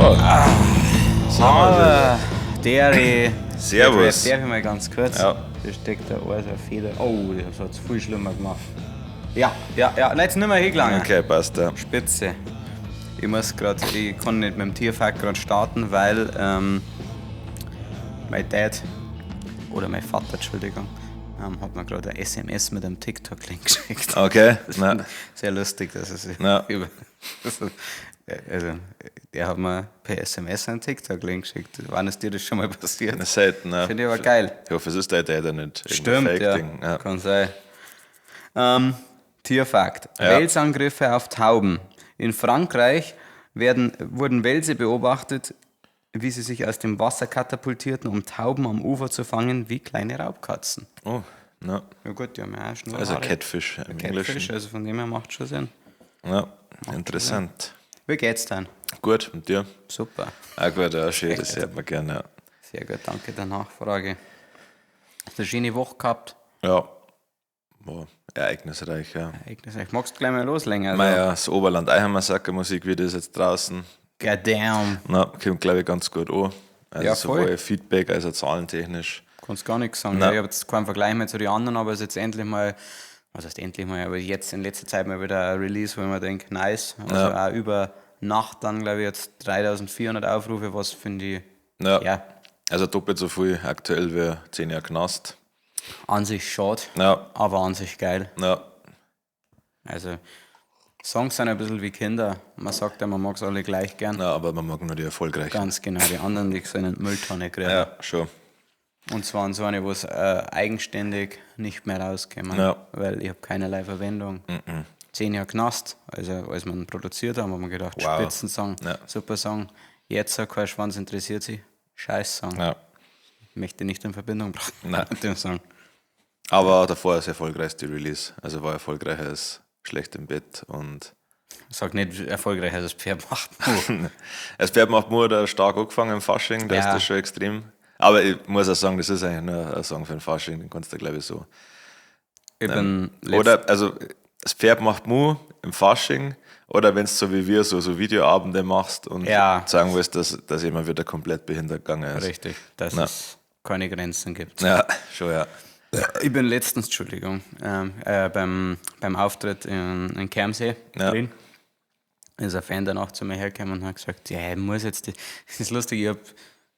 So. Ah, der Servus. Darf ich mal ganz kurz? Ja. Da steckt da alles eine Feder. Oh, das hat es viel schlimmer gemacht. Ja, ja, ja. Nein, jetzt nicht mehr hingelangen. Okay, passt, ja. Spitze. Ich muss grad, ich kann nicht mit dem Tierfakt gerade starten, weil mein Dad oder mein Vater, Entschuldigung, hat mir gerade eine SMS mit einem TikTok-Link geschickt. Okay. Das Na, finde ich sehr lustig, dass es Ja. über. Das ist, also, der hat mir per SMS einen TikTok-Link geschickt. Wann ist dir das schon mal passiert? na, selten, ja. Finde ich aber geil. Ich hoffe, es ist dein Dad und nicht irgendein Stimmt, ja. Fake-Ding. Ja. Kann sein. Tierfakt. Ja. Welsangriffe auf Tauben. In Frankreich wurden Welse beobachtet, wie sie sich aus dem Wasser katapultierten, um Tauben am Ufer zu fangen, wie kleine Raubkatzen. Oh, na. Ja gut, die haben ja auch Schnurrhaare. Also Catfish im Catfish, Englischen. also von dem her macht schon Sinn. Ja, interessant. Wie geht's denn? Gut, und dir? Super. Ah, gut, ja, schön, das hört man gerne. Ja. Sehr gut, danke der Nachfrage. Hast du eine schöne Woche gehabt? Ja. War ereignisreich, ja. Ereignisreich. Magst du gleich mal loslegen? Also, Naja, das Oberland Eichhammersacker Musikvideo ist jetzt draußen. God damn. Na, kommt, glaube ich, ganz gut an. Also Ja, voll. sowohl Feedback als auch zahlentechnisch. Kannst gar nichts sagen. Nein. Ja, ich habe jetzt keinen Vergleich mehr zu den anderen, aber es ist jetzt endlich mal, was heißt endlich mal, aber jetzt in letzter Zeit mal wieder ein Release, wo ich mir denke, nice. Also Ja. auch über Nacht dann, glaube ich, jetzt 3400 Aufrufe, was finde ich, Ja. ja, Also doppelt so viel aktuell wie 10 Jahre Knast. an sich schade, Ja, aber an sich geil. ja, Also Songs sind ein bisschen wie Kinder. Man sagt ja, man mag es alle gleich gern. ja, aber man mag nur die erfolgreichen. Ganz genau, die anderen, die sollen in die Mülltonne kriegen. Ja, schon. Und zwar in so eine, wo es eigenständig nicht mehr rauskommen, Ja. weil ich habe keinerlei Verwendung. 10 Jahre Knast, also als wir ihn produziert haben, haben wir gedacht, Wow. Spitzensong, Ja. super Song. Jetzt sagt kein Schwanz interessiert sich, scheiß Song. Ja. Möchte nicht in Verbindung bringen Nein. mit dem Song. Aber davor das erfolgreichste Release. Also war erfolgreicher als Schlecht im Bett und Sag nicht erfolgreich, als das Pferd macht. Das Pferd macht Mur da stark angefangen im Fasching, da Ja. ist das schon extrem. Aber ich muss auch sagen, das ist eigentlich nur ein Song für den Fasching, den kannst du, glaube ich, so. Ich bin letzt- Oder, also, das Pferd macht Mu im Fasching, oder wenn du so wie wir so Videoabende machst und Ja. sagen willst, dass jemand wieder komplett behindert gegangen ist. richtig, dass Na. es keine Grenzen gibt. Ja, schon, ja. Ich bin letztens, Entschuldigung, beim Auftritt in Kermsee Ja. drin. Ist ein Fan danach zu mir hergekommen und hat gesagt, ja, ich muss jetzt, das ist lustig, ich hab,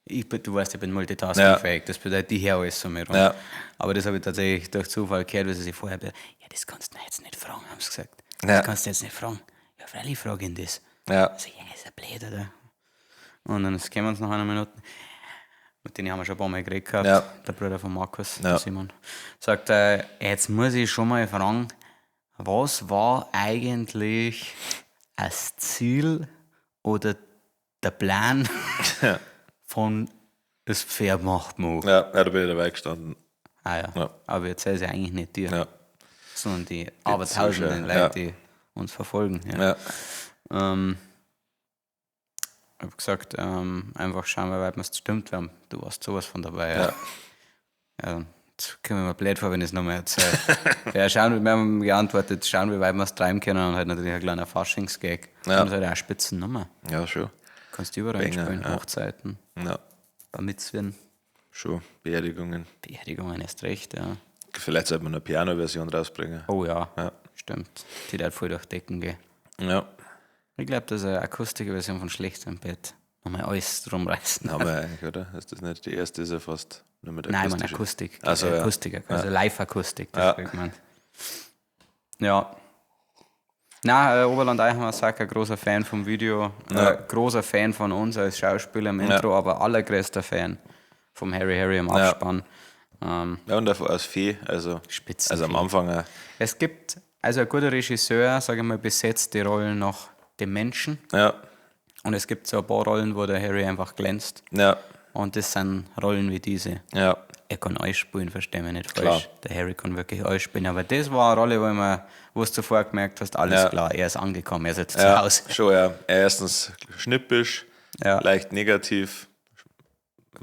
ich bin, du weißt, ich bin multitaskingfähig, das bedeutet, ich höre alles so mir rum. Ja. Aber das habe ich tatsächlich durch Zufall gehört, weil sie sich vorher, ja, das kannst du mir jetzt nicht fragen, haben sie gesagt. Ja. Das kannst du jetzt nicht fragen. Ja, freilich frage ich ihn das. Ja. Also, ja, ist ja blöd, oder? Und dann kommen sie nach einer Minute. Mit denen haben wir schon ein paar Mal geredet gehabt. Ja. Der Bruder von Markus, Ja. der Simon, sagt, jetzt muss ich schon mal fragen, was war eigentlich das Ziel oder der Plan von das Pferd macht Mu? Ja, ja, da bin ich dabei gestanden. Ah ja. Ja. Aber jetzt erzähl es ja eigentlich nicht dir, Ja. sondern die abertausenden Zuschauer, Leute, ja. die uns verfolgen. Ja. Ja. Ich habe gesagt, einfach schauen, wie weit man es stimmt, weil du warst sowas von dabei. Ja. Ja. Ja, jetzt komme ich mir blöd vor, wenn ich es nochmal erzähle. Ja, schauen, wir haben geantwortet, schauen, wie weit wir es treiben können und halt natürlich ein kleiner Faschingsgag. Ja. Und halt auch Spitzennummer. Ja, schon. Kannst du überall Banger, spielen, ja. Hochzeiten, Ja, Bar Mitzwen, schon. Beerdigungen. Beerdigungen erst recht, ja. Vielleicht sollte man eine Piano-Version rausbringen. Oh ja, Ja. stimmt. Die darf voll durch Decken gehen. Ja, Ich glaube, dass eine Akustikversion von Schlecht im Bett nochmal alles drum reißen. haben wir eigentlich, oder? Ist das nicht die erste? Ist ja fast nur mit Nein, man akustischer. Akustik. Ach so, ja. Akustik, also Live-Akustik, das Ja. hab ich gemeint. Ja. Na, Oberland Eichhammer-Sacker, großer Fan vom Video, großer Fan von uns als Schauspieler im Intro, aber allergrößter Fan vom Harry Harry im Abspann. Ja, und davor als Fee, also, Spitzenfee. also am Anfang auch. Es gibt, also ein guter Regisseur, sage ich mal, besetzt die Rollen nach dem Menschen. Ja, Und es gibt so ein paar Rollen, wo der Harry einfach glänzt. ja, Und das sind Rollen wie diese. ja, Er kann alles spielen, versteh mich nicht Klar. falsch. Der Harry kann wirklich alles spielen. Aber das war eine Rolle, wo ich mir, wo du zuvor gemerkt hast, alles Ja. klar, er ist angekommen, er ist jetzt ja zu Hause. schon, ja. Erstens schnippisch, Ja. leicht negativ.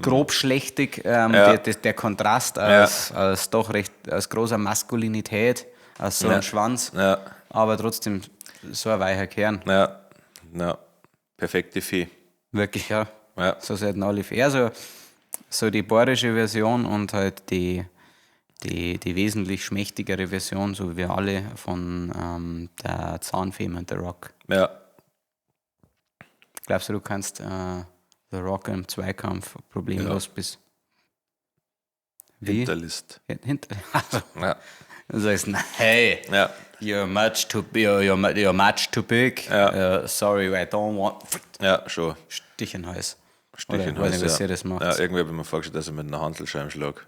Grob schlechtig, Ja. der Kontrast aus doch recht, aus großer Maskulinität, aus so einem Schwanz, Ja, aber trotzdem so ein weicher Kern. ja, ja. Perfekte Fee. Wirklich, ja. Ja. So sollten alle. Eher so die bayerische Version und halt die wesentlich schmächtigere Version, so wie wir alle, von der Zahnfee mit The Rock. Ja. Glaubst du, du kannst The Rock im Zweikampf problemlos bis. Wie? Hinterlist. Hinter. Also, Ja. du sagst, na, hey, Ja. you're much too, you're much too big. Ja. Sorry, I don't want. Ja, schon. Stich in den Hals. Stich Oder in den weiß Hals, nicht, was ja. ihr das macht. Ja, irgendwie habe ich mir vorgestellt, dass er mit einer Hantelscheibe schlag.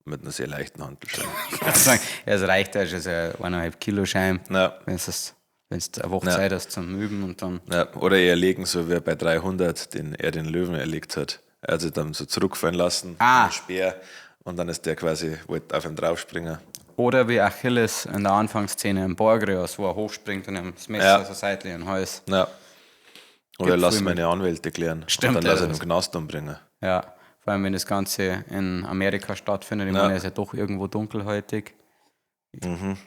Mit einer sehr leichten Hantelscheibe. Sagen, ja, es reicht ja schon so 1,5 Kilo Schein. Ja. Wenn es eine Woche Zeit hast zum Üben und dann. Ja, oder eher legen, so wie bei 300, den er den Löwen erlegt hat. Er hat sich dann so zurückfallen lassen, Ah. mit dem Speer, und dann ist der quasi, wollte auf ihn draufspringen. Oder wie Achilles in der Anfangsszene im Borgrios, wo er hochspringt und ihm das Messer Ja. so seitlich in den Hals. Ja. Oder Gibt lass viel meine Anwälte klären. Stimmt, Und dann lass ja, ihn im das- Knast umbringen. Ja, vor allem wenn das Ganze in Amerika stattfindet, ich Ja. meine, er ist ja doch irgendwo dunkelhäutig.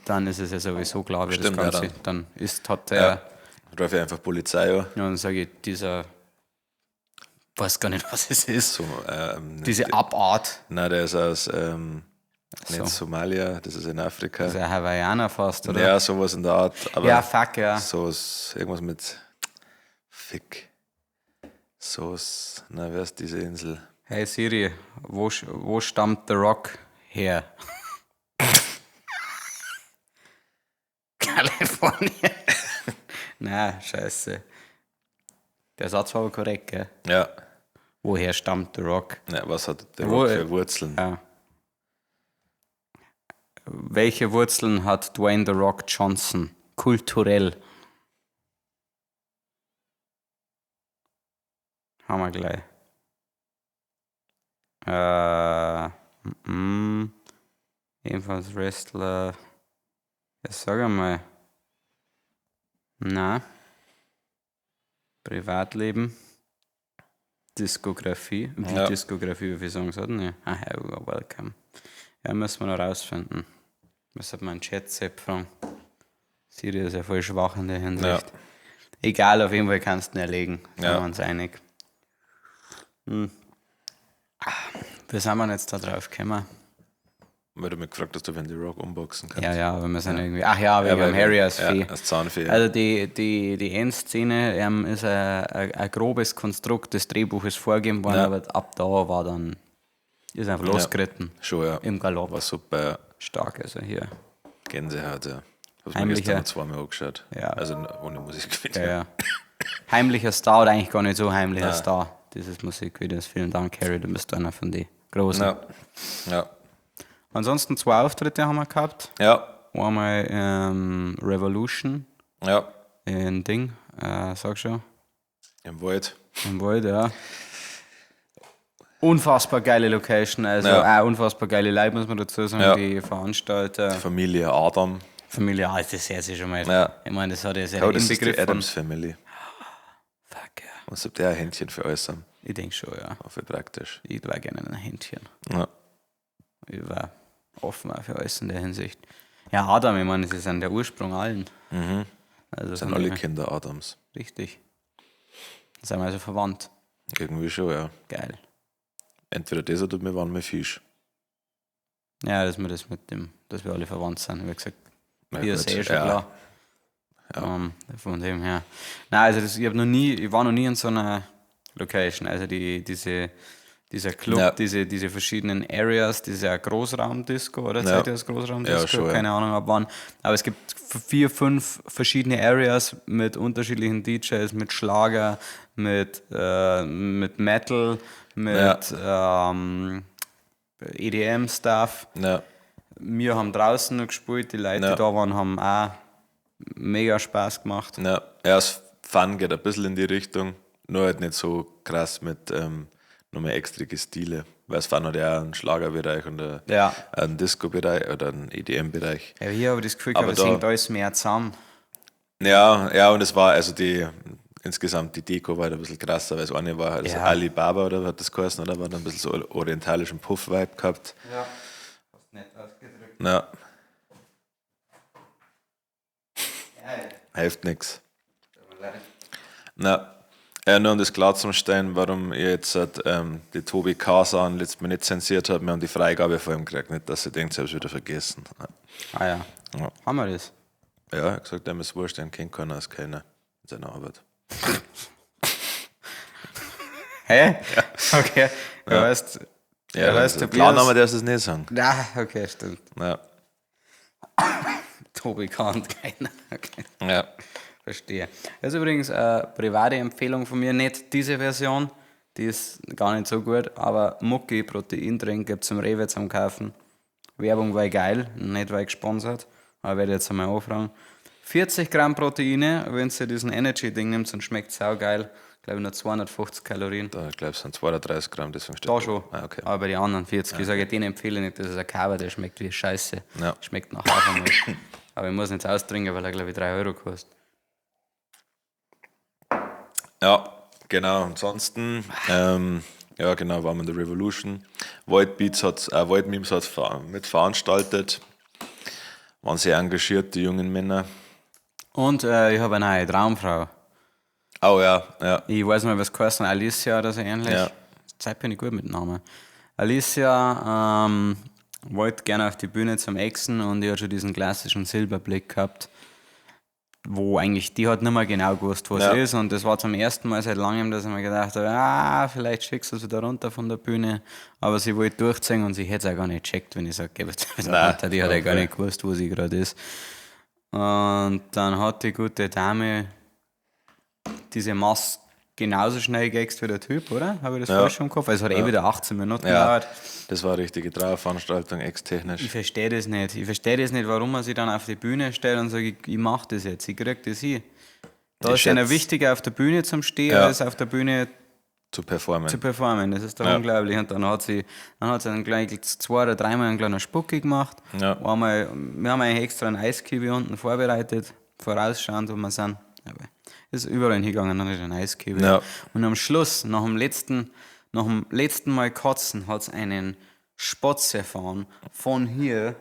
Dann ist es ja sowieso klar, wie Mhm. Stimmt, das ja, Ganze dann ist, hat der, Ja. ja. Ruf ich einfach Polizei an. dann sage ich, dieser, weiß gar nicht, was es ist, So, diese Abart, Nein, der ist aus So. nicht Somalia, das ist in Afrika. das ist ein Hawaiianer fast, oder? Ja, sowas in der Art. Aber Ja, fuck, ja. So ist irgendwas mit Fick. So ist, na, wer ist diese Insel? Hey Siri, wo stammt The Rock her? Kalifornien. Na, scheiße. Der Satz war aber korrekt, gell? Ja, Woher stammt The Rock? ja was hat der Wo- Rock für Wurzeln? Ja. Welche Wurzeln hat Dwayne The Rock Johnson? Kulturell. Haben wir gleich. Ebenfalls Wrestler. Ja, sag einmal. Na. Privatleben. Diskografie. Wie Ja. Diskografie, wie viele Songs hat denn der? Ah, ja, welcome. Ja, müssen wir noch rausfinden. Müssen wir einen Chat-Sepp fragen. Siri ist ja voll schwach in der Hinsicht. Ja. Egal, auf jeden Fall kannst du ihn erlegen. Sind Ja. wir uns einig. Hm. Ah, Wie sind wir denn jetzt da drauf gekommen? Weil du mich gefragt hast, ob ich den The Rock unboxen kann. Ja, ja, aber wir sind irgendwie. Ach ja, wegen weil- dem Harry als ja, Fee. als Zahnfee. ja. Also die Endszene ist ein grobes Konstrukt des Drehbuches vorgegeben worden, Ja. aber ab da war dann, ist einfach losgeritten. Schon, ja. Im Galopp. War super, ja. Stark, also hier. Gänsehaut, ja. Hab's mir Heimlicher- gestern noch zweimal angeschaut. Ja. Also ohne Musikvideo. Ja, ja. Heimlicher Star oder eigentlich gar nicht so heimlicher Star dieses Musikvideos. Vielen Dank, Harry, du bist einer von den Großen. Ja. Ja. Ansonsten zwei Auftritte haben wir gehabt. Ja. Einmal Revolution Ja. in Ding, sag schon, Im Wald. im Wald, ja. Unfassbar geile Location, also Ja. auch unfassbar geile Leute, muss man dazu sagen, Ja. die Veranstalter. Familie Adam. Familie, ah, das hört sich schon mal. Ja. Ich meine, das hat ja sehr Oh, das ist die Inbegriff von. Adams Family. Fuck, ja. Was habt ihr ein Händchen für alles haben? Ich denke schon, ja. War voll praktisch. Ich war gerne ein Händchen. Ja. Ich war offen auch für alles in der Hinsicht. Ja, Adam, ich meine, das ist an der Ursprung allen. Mhm. Also Sind von alle dem her- Kinder Adams. Richtig. Sind wir also verwandt. Irgendwie schon, ja. Geil. Entweder das oder wir waren mit Fisch. Ja, dass wir das mit dem, dass wir alle verwandt sind. Wie gesagt, Na hier ist gut, eh schon ja. klar. Von dem her. Nein, also das, ich habe noch nie, ich war noch nie in so einer Location. Also dieser Club, Ja. diese verschiedenen Areas, dieser Großraumdisco, oder? Ja. Seid ihr das Großraumdisco? Ja, schon, ja. Keine Ahnung, ab wann. Aber es gibt 4, 5 verschiedene Areas mit unterschiedlichen DJs, mit Schlager, mit Metal, mit EDM-Stuff. Ja. Wir haben draußen noch gespielt, die Leute, Ja. die da waren, haben auch mega Spaß gemacht. Ja, ja, das Fun geht ein bisschen in die Richtung, nur halt nicht so krass mit nochmal extra Stile. Weil das Fun hat ja auch einen Schlagerbereich und einen, Ja. einen Disco-Bereich oder einen EDM-Bereich. Ja, hier habe ich das Gefühl, Aber gehabt, es da- hängt alles mehr zusammen. Ja, ja, und es war also die insgesamt die Deko war halt ein bisschen krasser, weil das eine war halt so Ja. Alibaba oder hat das geheißen, oder? War dann ein bisschen so orientalischen Puff-Vibe gehabt. Ja. Hast nett ausgedrückt. Na. Hilft nix. Na. Ja, nur um das klarzustellen, warum ich jetzt die Tobi K. Sachen letztes Mal nicht zensiert habe, wir haben die Freigabe von ihm gekriegt, nicht, dass ich denkt, ich habe es wieder vergessen. Ja. Ah ja. Ja. Haben wir das? Ja, er hat gesagt, ihm ist wurscht, den kennt keiner, ist keiner in seiner Arbeit. Hä? Okay. Ja. Weißt, Ja, weißt, also, Tobias. Klarname darfst du es nicht sagen. Na, okay, stimmt. Ja. Tobi K. und keiner. Okay. Ja. Verstehe. Das ist übrigens eine private Empfehlung von mir, nicht diese Version, die ist gar nicht so gut, aber Mucki Proteindrink gibt es im Rewe zum Kaufen. Werbung war geil, nicht weil gesponsert, aber werde ich jetzt einmal anfragen. 40 Gramm Proteine, wenn ihr diesen Energy-Ding nimmt, dann schmeckt saugeil. Glaube ich nur 250 Kalorien. Da glaube ich, sind 32 Gramm, deswegen steht Da schon. Ah, okay. Aber bei den anderen 40. Ich sage, den empfehle ich nicht. Das ist ein Cover, der schmeckt wie Scheiße. Ja. Schmeckt nach Hafermilch. Aber ich muss nicht austrinken, weil er, glaube ich, 3 Euro kostet. Ja, genau. Ansonsten, ja, genau, waren wir in der Revolution. Void Beats hat, Void Memes hat mitveranstaltet. Waren sehr engagiert, die jungen Männer. Und ich habe eine neue Traumfrau. Oh ja, ja. Ich weiß nicht, was geheißen hat, Alicia oder so ähnlich. Ja. Zeit bin ich gut mit Namen. Alicia wollte gerne auf die Bühne zum Exen und die hat schon diesen klassischen Silberblick gehabt, wo eigentlich, die hat nicht mehr genau gewusst, was Ja. ist. Und das war zum ersten Mal seit langem, dass ich mir gedacht habe, ah, vielleicht schickst du sie wieder runter von der Bühne. Aber sie wollte durchziehen und sie hätte es auch gar nicht gecheckt, wenn ich sage, geh jetzt wieder Nein, runter. Die hat ja gar okay. nicht gewusst, wo sie gerade ist. Und dann hat die gute Dame diese Maske genauso schnell geäxt wie der Typ, oder? Habe ich das Ja. falsch im Kopf? Also es hat eh wieder 18 Minuten Ja, gedauert. das war eine richtige Trauerveranstaltung, ex-technisch. Ich verstehe das nicht. Ich verstehe das nicht, warum man sich dann auf die Bühne stellt und sagt, ich mache das jetzt, ich krieg das hin. Da Ich ist einer schätz- wichtiger, auf der Bühne zum Stehen, Ja. als auf der Bühne Zu performen. zu performen. Das ist doch Ja. unglaublich. Und dann hat sie dann gleich zwei oder dreimal einen kleinen Spucki gemacht. Ja. Einmal, wir haben eigentlich extra einen Eiskiwi unten vorbereitet, vorausschauend, wo wir sind. Aber ist überall hingegangen, dann ist ein Eiskiwi. Ja. Und am Schluss, nach dem letzten Mal kotzen, hat es einen Spotz erfahren, von hier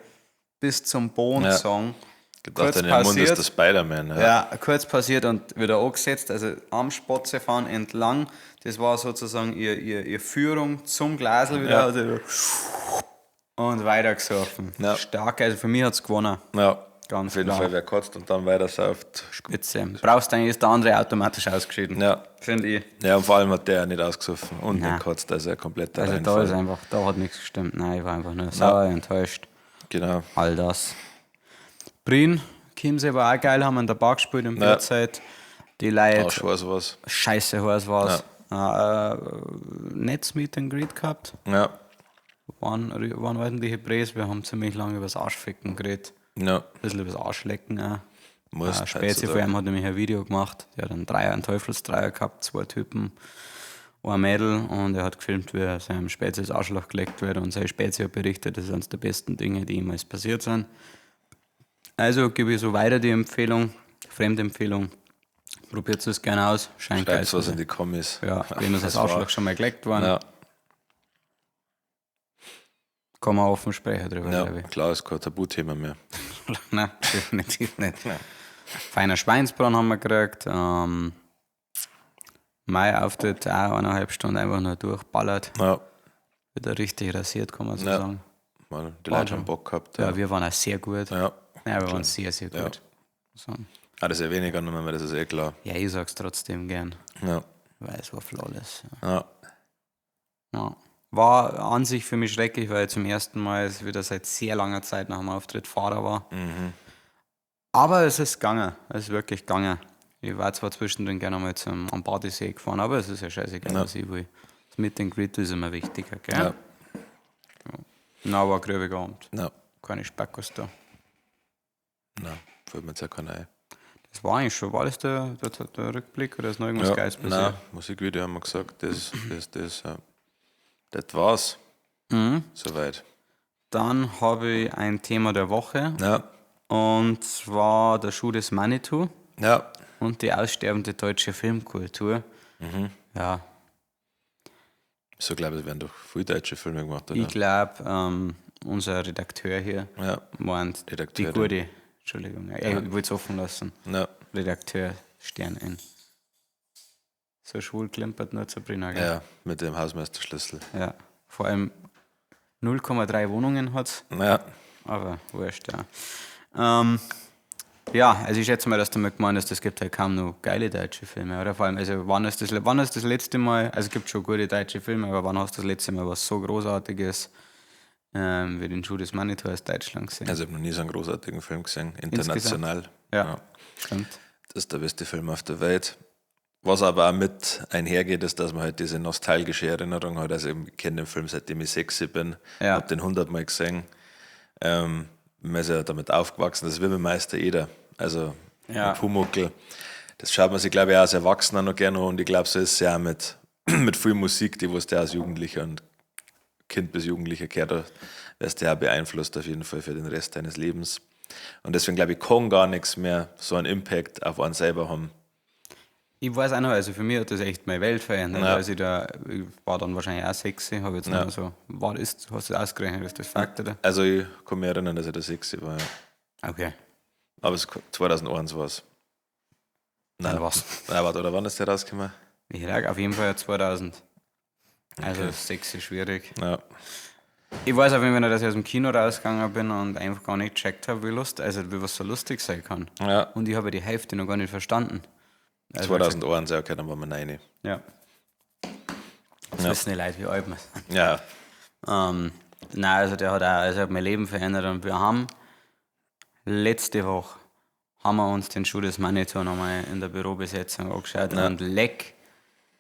bis zum Boden Ja. gezogen. Gedacht, Kurz in dem Mund ist passiert. der Spider-Man. Ja. Ja, kurz passiert und wieder angesetzt, also am Spotzefahren entlang. Das war sozusagen ihr Führung zum Glasl wieder. Ja. Also, und weitergesoffen. Ja. Stark, also für mich hat es gewonnen. Ja. Ganz Auf jeden klar. Fall, wer kotzt und dann weiter sauft. Spitze. Brauchst eigentlich, ist der andere automatisch ausgeschieden. Ja. Finde ich. Ja, und vor allem hat der nicht ausgesoffen und Nein. nicht kotzt, also ein kompletter Also da Reinfall. ist einfach, da hat nichts gestimmt. Nein, ich war einfach nur sauer, enttäuscht. Genau. All das. Brin, Chiemsee war auch geil, haben wir in der Bar gespielt in Ja. Bierzeit. Die Leute. Auch schwarz was. Scheiße heiß war's. Netz Meet and Greet gehabt. Ja. Waren ordentliche Präs. Wir haben ziemlich lange über das Arschficken geredet. Ja. Ein bisschen über das Arschlecken auch. Muss Spezi heutzutage. vor allem hat nämlich ein Video gemacht. Der hat einen Dreier, einen Teufelsdreier gehabt, zwei Typen, ein Mädel und er hat gefilmt, wie er seinem Spezi das Arschloch gelegt wird und sein Spezi hat berichtet, das ist eines der besten Dinge, die jemals passiert sind. Also gebe ich so weiter die Empfehlung, Fremdempfehlung. Probiert es gerne aus, scheint geil Schreibt zu was sein. in die Kommis. Ja, wem ist das war- Arschloch schon mal geleckt worden, Ja, kann man offen sprechen drüber, ja, glaube klar, ist kein Tabuthema mehr. ich. Nein, definitiv nicht. Feiner Schweinsbraten haben wir gekriegt. Mein Auftritt auch 1,5 Stunden einfach nur durchballert. Ja, Wieder richtig rasiert, kann man so Ja. sagen. man, die War Leute schon. haben Bock gehabt. Ja, Ja. wir waren auch sehr gut. Ja. Ja, wir waren sehr, sehr Ja. gut. So. Ah, das ist ja weniger genommen, weil das ist eh klar. Ja, ich sag's trotzdem gern, Ja. weil es war flawless. Ja. Ja. War an sich für mich schrecklich, weil ich zum ersten Mal wieder seit sehr langer Zeit nach dem Auftritt Fahrer war. Mhm. Aber es ist gegangen. Es ist wirklich gegangen. Ich war zwar zwischendrin gerne mal am Badesee gefahren, aber es ist ja scheißegal, Ja. was ich will. Das Meet and Greet ist immer wichtiger, gell? Ja. Na, war grübiger Abend. Ja. Keine Spackos da. Na, fällt mir jetzt ja keiner ein. Das war eigentlich schon. War das der Rückblick oder ist noch irgendwas Ja. Geiles passiert? Nein, Musikvideo haben wir gesagt, das, ja. Das war's. Mhm. Soweit. Dann habe ich ein Thema der Woche Ja. und zwar der Schuh des Manitou Ja. und die aussterbende deutsche Filmkultur. Mhm. Ja, So glaube ich, es werden doch viele deutsche Filme gemacht, oder? ich glaube, unser Redakteur hier Ja. meint die Redakteurin. gute, Entschuldigung, ja, ich wollte es offen lassen. Ja. Redakteur Stern N. So schwul klimpert nur Sabrina, gell? Ja, mit dem Hausmeisterschlüssel. Ja. Vor allem 0,3 Wohnungen hat's. Ja. Aber wurscht, ja. Ja, also ich schätze mal, dass du damit gemeint hast, es gibt halt kaum noch geile deutsche Filme, oder? Vor allem, also wann ist das letzte Mal, also es gibt schon gute deutsche Filme, aber wann hast du das letzte Mal was so Großartiges wie den Schuh des Manitou aus Deutschland gesehen? Also ich habe noch nie so einen großartigen Film gesehen, international. Ja, stimmt. Das ist der beste Film auf der Welt. Was aber auch mit einhergeht, ist, dass man halt diese nostalgische Erinnerung hat. Also ich kenne den Film, seitdem ich 6 bin, Ja. habe den 100-mal gesehen. Man ist ja damit aufgewachsen, das will man Meister jeder. Also Ja. Pumuckl. Das schaut man sich, glaube ich, auch als Erwachsener noch gerne an. Und ich glaube, so ist es ja auch mit viel Musik, die was der als Jugendlicher und Kind bis Jugendlicher gehört hat, wirst du ja auch beeinflusst auf jeden Fall für den Rest deines Lebens. Und deswegen, glaube ich, kann gar nichts mehr so einen Impact auf einen selber haben. Ich weiß auch noch, also für mich hat das echt meine Welt verändert. Ja. Als ich da, ich war dann wahrscheinlich auch 6, habe jetzt nicht mehr so, war ist, hast du das ausgerechnet, ist das Fakt, oder? Also ich kann mich erinnern, dass ich da 6 war. Ja. Okay. Aber es 2001 war es. Dann war's. Nein, warte, oder wann ist der rausgekommen? Ich lag auf jeden Fall 2000. Also 6 ist schwierig. Ja. Ich weiß auf jeden Fall noch, dass ich aus dem Kino rausgegangen bin und einfach gar nicht gecheckt habe, wie lust, also wie was so lustig sein kann. Ja. Und ich habe die Hälfte noch gar nicht verstanden. Also, 2001, ja, okay, dann waren wir 9. Ja. Das wissen die Leute, wie alt wir sind. Ja. Nein, also der hat auch, also hat mein Leben verändert und wir haben letzte Woche haben wir uns den Schuh des Manitou nochmal in der Bürobesetzung angeschaut und leck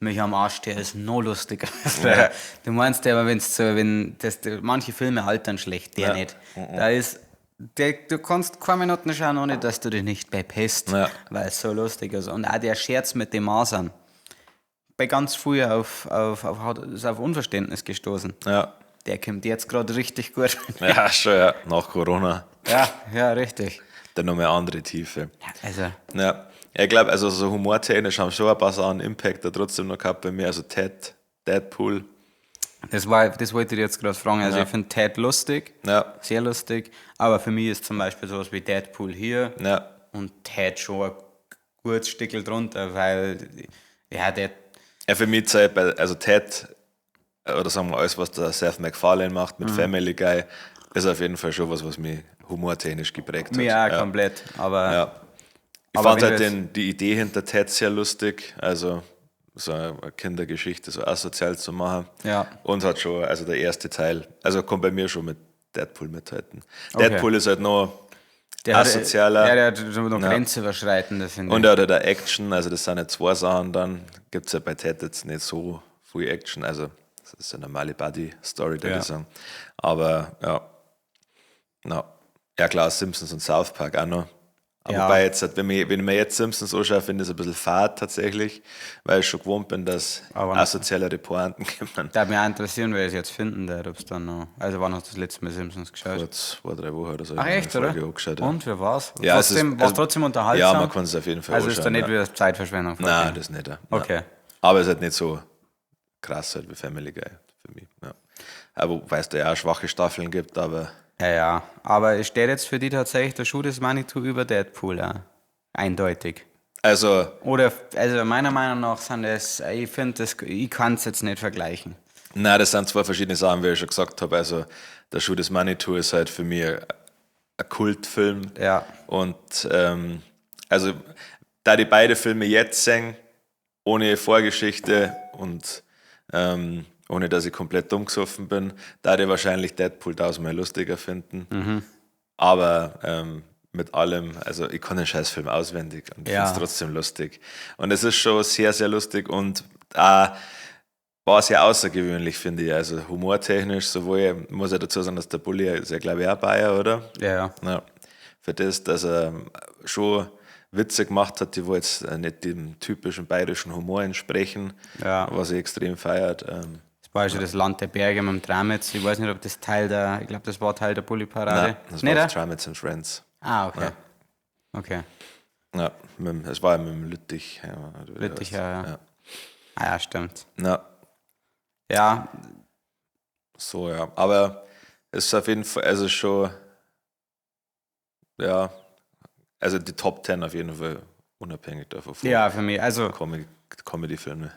mich am Arsch, der ist noch lustiger. Ja. Du meinst ja, aber wenn's so, wenn das, manche Filme altern schlecht, der Ja. nicht. Da ist, der, du kannst keine Minuten schauen, ohne dass du dich nicht bepisst, Ja. weil es so lustig ist. Und auch der Scherz mit dem Masern. Bei ganz früh ist auf Unverständnis gestoßen. Ja. Der kommt jetzt gerade richtig gut. Ja, schon, ja. Nach Corona. Ja, ja, richtig. Dann nochmal eine andere Tiefe. Also, Ja. Ich glaube, also so humortechnisch haben schon ein paar Sachen Impact da trotzdem noch gehabt bei mir. Also Ted, Deadpool. das wollte ich jetzt gerade fragen. Also, Ja. ich finde Ted lustig, Ja. sehr lustig. Aber für mich ist zum Beispiel sowas wie Deadpool hier Ja. und Ted schon ein gutes Stückel drunter, weil, ja, der, Ja, für mich Zeit bei, also Ted, oder sagen wir alles, was der Seth MacFarlane macht Mhm. mit Family Guy, ist auf jeden Fall schon was, was mich humortechnisch geprägt hat. mir auch ja. komplett. Aber Ja. Ich Aber fand wenn halt du jetzt- die Idee hinter Ted sehr lustig, also so eine Kindergeschichte so asozial zu machen. Ja. Und hat schon, also der erste Teil, also kommt bei mir schon mit Deadpool mithalten. Okay. Deadpool ist halt noch der hat, asozialer. ja, der hat noch grenzüberschreitende, finde ich. Und er hat halt auch Action, also das sind ja zwei Sachen dann. Gibt es ja bei Ted jetzt nicht so viel Action, also das ist eine normale Buddy-Story, würde Ja. ich sagen. Aber ja, na, ja klar, Simpsons und South Park auch noch. Aber Ja. wobei jetzt, wenn ich, wenn ich mir jetzt Simpsons anschaue, finde ich es ein bisschen fad tatsächlich, weil ich schon gewohnt bin, dass Aber- asozialere Pointen kommen. Da würde mich auch interessieren, wer es jetzt finden der, ob es dann noch. Also, wann hast du das letzte Mal Simpsons geschaut? Vor 2, 3 Wochen oder so. Ach hab ich echt, eine oder? Folge angeschaut, ja. Und, wie war's? Ja, es ist- trotzdem, war's also- trotzdem unterhaltsam? Ja, man kann es auf jeden Fall Also ist da anschauen, nicht ja. wieder Zeitverschwendung? Nein, das nicht. Ja. Nein. Okay. Aber es ist halt nicht so krass halt wie Family Guy für mich. Ja. Aber wobei es da ja auch schwache Staffeln gibt, aber Ja, ja. Aber es steht jetzt für die tatsächlich der Schuh des Manitou über Deadpool, ja. Eindeutig. also Oder, also meiner Meinung nach sind das, ich finde das, ich kann es jetzt nicht vergleichen. nein, das sind zwei verschiedene Sachen, wie ich schon gesagt habe. Also der Schuh des Manitou ist halt für mich ein Kultfilm. Ja. Und also da die beide Filme jetzt sehen, ohne Vorgeschichte und ohne dass ich komplett dumm gesoffen bin, da die wahrscheinlich Deadpool tausendmal lustiger finden. Mhm. Aber mit allem, also ich kann den Scheißfilm auswendig und Ja. finde es trotzdem lustig. Und es ist schon sehr, sehr lustig und auch war sehr außergewöhnlich, finde ich. Also humortechnisch, sowohl, muss ich dazu sagen, dass der Bulli ist ja, glaube ich, auch Bayer, oder? Ja, ja. Ja. Für das, dass er schon Witze gemacht hat, die wo jetzt nicht dem typischen bayerischen Humor entsprechen, Ja. was ich extrem feiert. Das war schon das Land der Berge mit dem Tramitz. Ich weiß nicht, ob das Teil der, ich glaube, das war Teil der Bulli-Parade. Nein, das Nicht, war oder? Tramitz and Friends. Ah, okay. Okay. Ja, es war ja mit dem Lüttich. Ja, Lüttich, ja, ja. Ah ja, stimmt. Na, Ja, so, ja. Aber es ist auf jeden Fall, also schon, ja, also die Top 10 auf jeden Fall, unabhängig davon. von ja, für mich. Also, Comedy-Filme.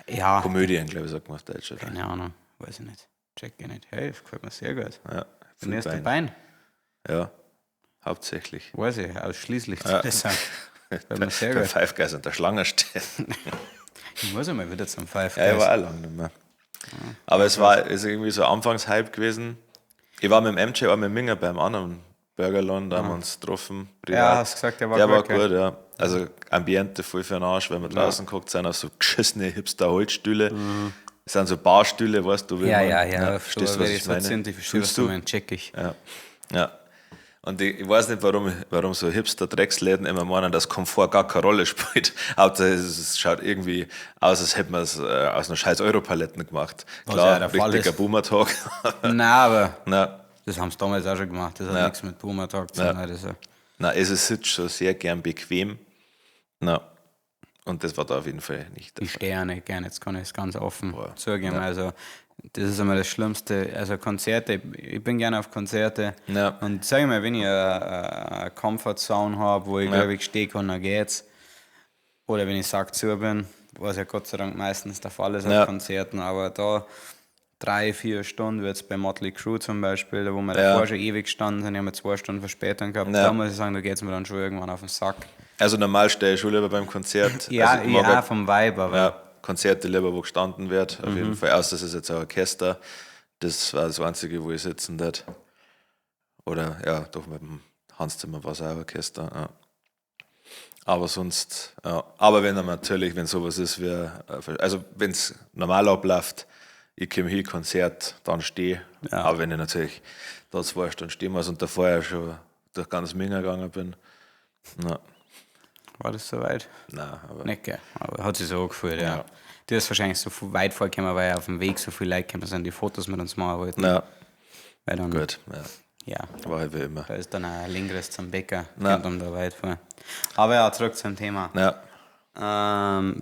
Ja. Komödien, glaube ich, sagt man auf Deutsch. Oder? Keine Ahnung, weiß ich nicht. Check ich nicht. Hey, das gefällt mir sehr gut. Ja, Bin erst Bein. dabei. Ja, hauptsächlich. Weiß ich, ausschließlich. Ja. Gefällt mir sehr Bei gut. Five Guys an der Schlange stehen. Ich muss einmal wieder zum Five Ja, ich Guys. war auch lange nicht mehr. Aber es war ist irgendwie so Anfangshype gewesen. Ich war mit dem MJ, auch mit Minger beim anderen Burgerladen, da haben wir uns getroffen. Privat. Ja, hast gesagt, der war der gut, war gell? gut, ja. Also Ambiente voll für den Arsch, wenn man draußen guckt, sind auch so geschissene Hipster-Holzstühle. Es sind so Barstühle, weißt du, wie Mhm. Ja, man, ja, ja. verstehst du, so, was wenn ich so meine? Sind, ich verstehe, was Fühlst du du? meinst, check ich. Ja. Ja. Und ich weiß nicht, warum so Hipster-Drecksläden immer meinen, dass Komfort gar keine Rolle spielt. Hauptsache, es schaut irgendwie aus, als hätten wir es aus einer scheiß Europaletten gemacht. Was Klar, ja der Fall richtiger ist. Boomer-Talk. Nein, aber Na, das haben sie damals auch schon gemacht. Das hat Ja. nichts mit Boomer Talk zu tun. Das ist ja- na, es ist sitzt schon sehr gern bequem. Na, und das war da auf jeden Fall nicht der Ich stehe auch nicht gern, jetzt kann ich es ganz offen Boah. zugeben. Also, das ist immer das Schlimmste. Also, Konzerte, ich bin gerne auf Konzerte. Ja. Und sag ich mal, wenn ich eine Comfort Zone habe, wo ich Ja. glaube ich stehe kann, dann geht's. Oder wenn ich sack zu bin, was ja Gott sei Dank meistens der Fall ist Ja. auf Konzerten. Aber da 3, 4 Stunden wird es bei Motley Crue zum Beispiel, da wo wir Ja. davor schon ewig gestanden sind, ich habe 2 Stunden Verspätung gehabt. Ja. Da muss ich sagen, da geht es mir dann schon irgendwann auf den Sack. Also normal stehe ich schon lieber beim Konzert. Ja, also ich mag ja, auch vom Vibe, aber Ja, Konzerte lieber, wo gestanden wird, auf Mhm. jeden Fall. Außer es ist jetzt ein Orchester. Das war das Einzige, wo ich sitzen darf. Oder ja, doch mit dem Hans Zimmer war es auch ein Orchester. Ja. Aber sonst, ja. Aber wenn dann natürlich, wenn sowas ist, wie, also wenn es normal abläuft, ich komme hin, Konzert, dann stehe. Ja. Aber wenn ich natürlich da 2 Stunden stehen muss und davor ja schon durch ganz Minga gegangen bin, na, war das soweit? nein, aber Nicht, gell? Aber hat sich so angefühlt, ja. Ja. Dir ist wahrscheinlich so weit vorgekommen, weil auf dem Weg so viele Leute gekommen sind, die Fotos mit uns machen wollten. na, Weil dann, gut, ja, ja, war halt wie immer. da ist dann ein längeres zum Bäcker, Na. kommt dann da weit vor. Aber ja, zurück zum Thema. Ja.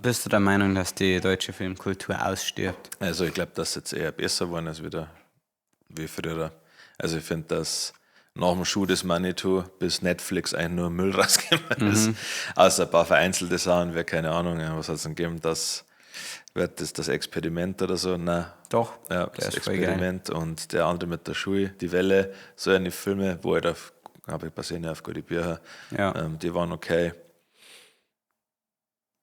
Bist du der Meinung, dass die deutsche Filmkultur ausstirbt? Also ich glaube, dass jetzt eher besser geworden ist wieder wie früher. Also ich finde, dass nach dem Schuh des Manitou bis Netflix eigentlich nur Müll rausgekommen ist. Außer ein paar vereinzelte Sachen, wer keine Ahnung, ja, was hat es denn gegeben, das wird das Experiment oder so? Nein. Doch, Ja, der das ist voll geil. Experiment und der andere mit der Schule, die Welle, so eine Filme, wo halt auf, habe ich basieren ja auf gute Bücher, Ja. die waren okay.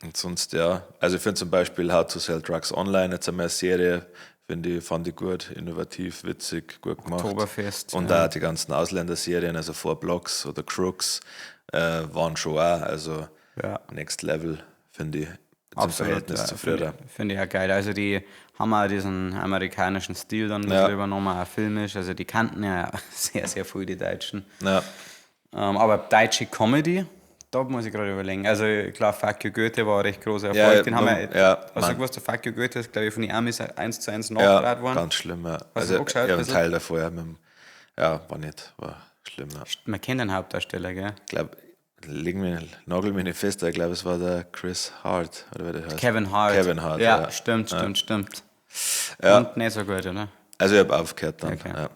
Und sonst, ja, also ich finde zum Beispiel How to Sell Drugs Online, jetzt einmal eine Serie, finde ich, fand ich gut, innovativ, witzig, gut gemacht. Oktoberfest. Und ja. auch die ganzen Ausländerserien, also Four Blocks oder Crooks, waren schon auch, also Ja. Next Level, finde ich, zum Absolut, Verhältnis ja, zu früher. Finde ich auch geil. Also die haben auch diesen amerikanischen Stil dann ein bisschen Ja. übernommen, auch filmisch. Also die kannten ja sehr, sehr viel, die Deutschen. Ja, Aber deutsche Comedy, da muss ich gerade überlegen. Also klar, Fuck You Goethe war ein recht großer Erfolg. Ja, Den haben wir, ja, hast du Mann. gewusst, der Fuck You Goethe ist, glaube ich, von den Amis 1:1 ja, nachgedreht worden. ganz schlimm. Ja. du Also, angeschaut ich habe einen bisschen? Teil davor, ja, mit dem, ja, war nicht, war schlimm. Ja. Man kennt den Hauptdarsteller, gell? Ich glaube, leg mir, nagel mich nicht fest, aber ich glaube, es war der Chris Hart, oder wie der heißt. Kevin Hart. Kevin Hart, ja. ja. Stimmt, stimmt, stimmt. Ja. Und nicht so gut, oder? Also ich habe aufgehört dann. Okay. Ja.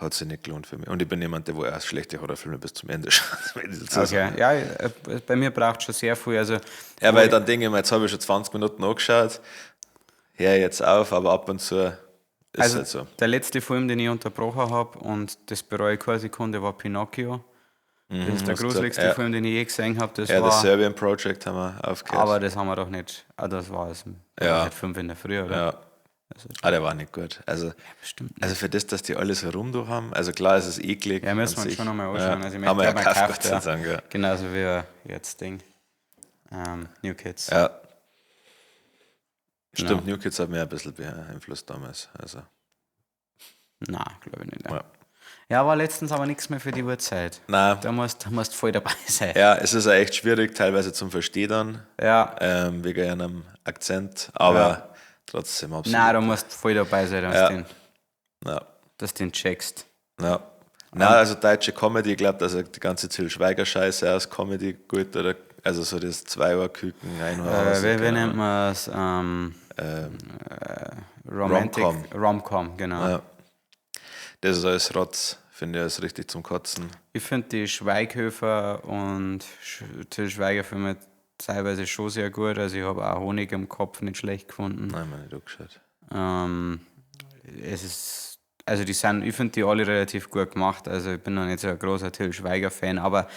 Hat sich nicht gelohnt für mich. Und ich bin jemand, der wo erst schlechte Horrorfilme bis zum Ende schaut. wenn ich dazu Okay. sage. Ja, bei mir braucht schon sehr viel. Also, Ja, weil ich dann denke ich mir, jetzt habe ich schon 20 Minuten angeschaut, hör jetzt auf, aber ab und zu ist also halt so. der letzte Film, den ich unterbrochen habe, und das bereue ich keine Sekunde, war Pinocchio. Das ist der Mhm, hast du gesagt, gruseligste ja. Film, den ich je gesehen habe. Das Ja, war, das Serbian Project haben wir aufgehört. aber das haben wir doch nicht. Ah, das war es. Ja. Halt 5 in der Früh, oder? ja. Ah, der war nicht gut. Also, Bestimmt nicht. also für das, dass die alle so rum durch haben, also klar, es ist eklig. Ja, müssen an wir uns sich. schon nochmal anschauen. Ja. Also ich haben wir ja möchte glaub, gekauft, gekauft, Gott sei Dank. Ja. Genauso wie jetzt Ding. New Kids. Ja. Stimmt, New Kids hat mir ein bisschen beeinflusst damals. Also, Nein, glaube ich nicht. Ja. ja. Ja, war letztens aber nichts mehr für die Uhrzeit. Nein. Da musst du voll dabei sein. Ja, es ist auch echt schwierig, teilweise zum Verstehen dann, Ja. wegen einem Akzent, aber Ja. trotzdem absolut. Nein, da musst du voll dabei sein, dass Ja. du den, Ja, dass du den checkst. ja. Nein, also deutsche Comedy, ich glaube, dass die ganze Till Schweiger-Scheiße aus Comedy gut, oder? Also so das Zwei-Uhr-Küken, ein Uhr Hase, Wie keine nennt Ahnung. man es? Romantic Rom-Com. Rom-Com, genau. Ja. Das ist alles Rotz, finde ich, alles richtig zum Kotzen. Ich finde die Schweighöfer und Till Schweiger Filme teilweise schon sehr gut. Also ich habe auch Honig im Kopf nicht schlecht gefunden. Nein, ich nicht angeschaut. Es ist, also die sind, ich finde die alle relativ gut gemacht. Also ich bin noch nicht so ein großer Til Schweiger-Fan, aber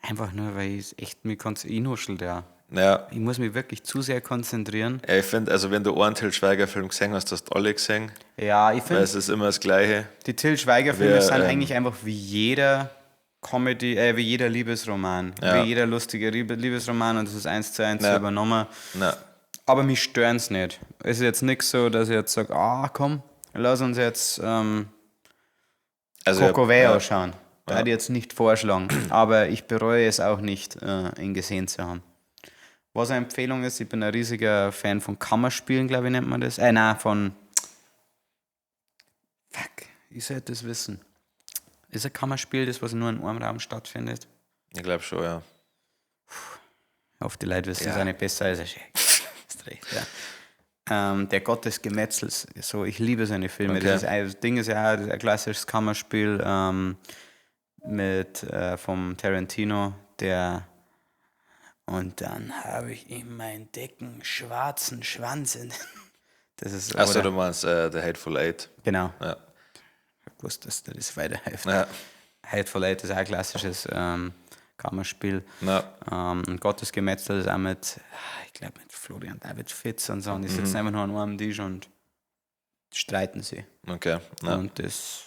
einfach nur, weil ich es echt mich konzentriere. Ja. Ja. Ich muss mich wirklich zu sehr konzentrieren. Ja, ich finde, also wenn du einen Til Schweiger-Film gesehen hast, hast du alle gesehen. Ja, ich finde. Es ist immer das Gleiche. Die Til Schweiger-Filme sind eigentlich einfach wie jeder Comedy, wie jeder Liebesroman. Ja. Wie jeder lustige Liebesroman und das ist 1:1 ja. übernommen. Ja. Aber mich stören es nicht. Es ist jetzt nichts so, dass ich jetzt sage, komm, lass uns jetzt also Coco ja, schauen. Da hätte ich jetzt nicht vorschlagen. Aber ich bereue es auch nicht, ihn gesehen zu haben. Was eine Empfehlung ist, ich bin ein riesiger Fan von Kammerspielen, glaube ich, nennt man das. Nein, von... Fuck, ich sollte das wissen. Ist ein Kammerspiel das, was nur in einem Raum stattfindet? Ich glaube schon, ja. Ich hoffe, die Leute wissen es auch nicht besser als ich. Hast recht, ja. Der Gott des Gemetzels. So, ich liebe seine Filme. Okay. Das Ding ist ja auch ein klassisches Kammerspiel mit vom Tarantino, der. Und dann habe ich ihm meinen dicken, schwarzen Schwanz in. Das ist. Achso, du meinst The Hateful Eight. Genau. Ja. Ich hab gewusst, dass das weiterhilft. Ja. Hateful Eight ist auch ein klassisches Kammerspiel. Ja. Und Gottes Gemetzel ist auch mit, ich glaube, mit Florian David Fitz und so. Und die sitzen einfach nur an einem Tisch und streiten sie. Okay. Ja. Und das ist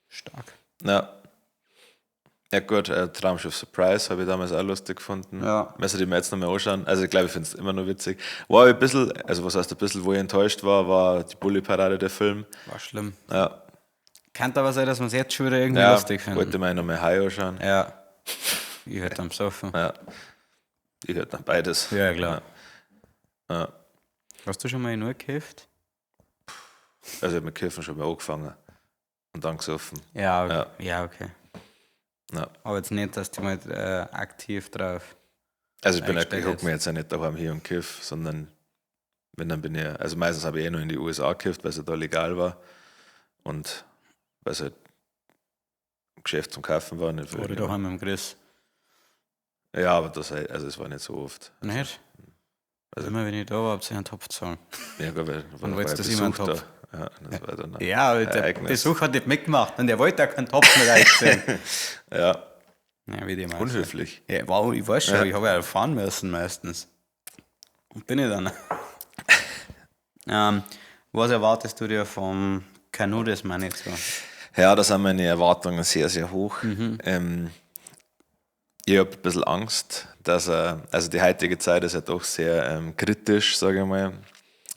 stark. Ja. Ja gut, Traumschiff Surprise habe ich damals auch lustig gefunden. Ja. Müssen die mir jetzt noch mal anschauen. Also ich glaube, ich finde es immer noch witzig. War ein bisschen, also was heißt ein bisschen, wo ich enttäuscht war, war die Bully-Parade, der Film. War schlimm. Ja. Kann aber sein, dass wir es jetzt schon wieder irgendwie lustig finden. Wollte mir noch mal High anschauen. Ja. Ich hätte am Sofa. Ja. Ich hätte dann beides. Ja, klar. Ja. Ja. Hast du schon mal in Uhr gekifft? Also ich habe mit Kiffen schon mal angefangen. Und dann gesoffen. Ja, okay. Ja, ja, okay. Ja. Aber jetzt nicht, dass du mal aktiv drauf. Also ich hocke mir jetzt ja nicht daheim hier und kiff, sondern wenn dann bin ich, also meistens habe ich eh nur in die USA gekifft, weil es ja da legal war und weil es halt im Geschäft zum Kaufen war. Nicht Oder daheim im Chris. Ja, aber das, also es war nicht so oft. Nicht? Also immer wenn ich da war, habt ihr einen Topf zahlen. Ja, gut, weil und wolltest das immer einen Topf? Da. Ja, das war dann ein ja, der Besuch hat nicht mitgemacht und der wollte auch keinen Topf mit einziehen. Ja. Ja, wie die meisten. Unhöflich. Ja, wow, ich weiß schon, ich habe ja fahren müssen meistens. Und bin ich dann. Was erwartest du dir vom Kanu des Manitou? Ja, da sind meine Erwartungen sehr, sehr hoch. Mhm. Ich habe ein bisschen Angst, dass also die heutige Zeit ist ja doch sehr kritisch, sage ich mal.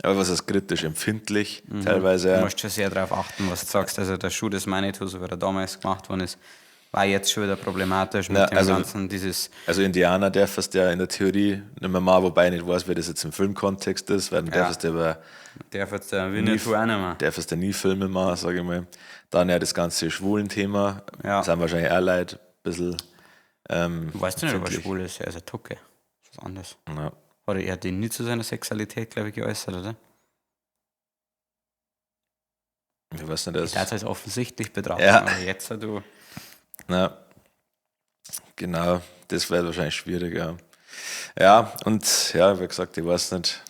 Aber was ist kritisch, empfindlich teilweise. Du musst schon sehr darauf achten, was du sagst. Also der Schuh des Manitou, so wie er damals gemacht worden ist, war jetzt schon wieder problematisch mit dem ganzen, dieses... Also Indianer darfst du ja in der Theorie nicht mehr machen, wobei ich nicht weiß, wie das jetzt im Filmkontext ist, weil dann darfst du aber... Darfst du Winnetou auch nicht mehr. Darfst du nie Filme machen, sage ich mal. Dann ja das ganze Schwulen-Thema, ja. Sind wahrscheinlich auch Leute ein bisschen... weißt du nicht, ob er schwul ist? Er ist ein Tucke. Das ist anders. Ja. Oder er hat ihn nie zu seiner Sexualität, glaube ich, geäußert, oder? Ich weiß nicht, das. Ich darf es als offensichtlich betrachten, ja. Aber jetzt du. Na, genau, das wäre wahrscheinlich schwieriger. Ja, und ja, wie gesagt, ich weiß nicht,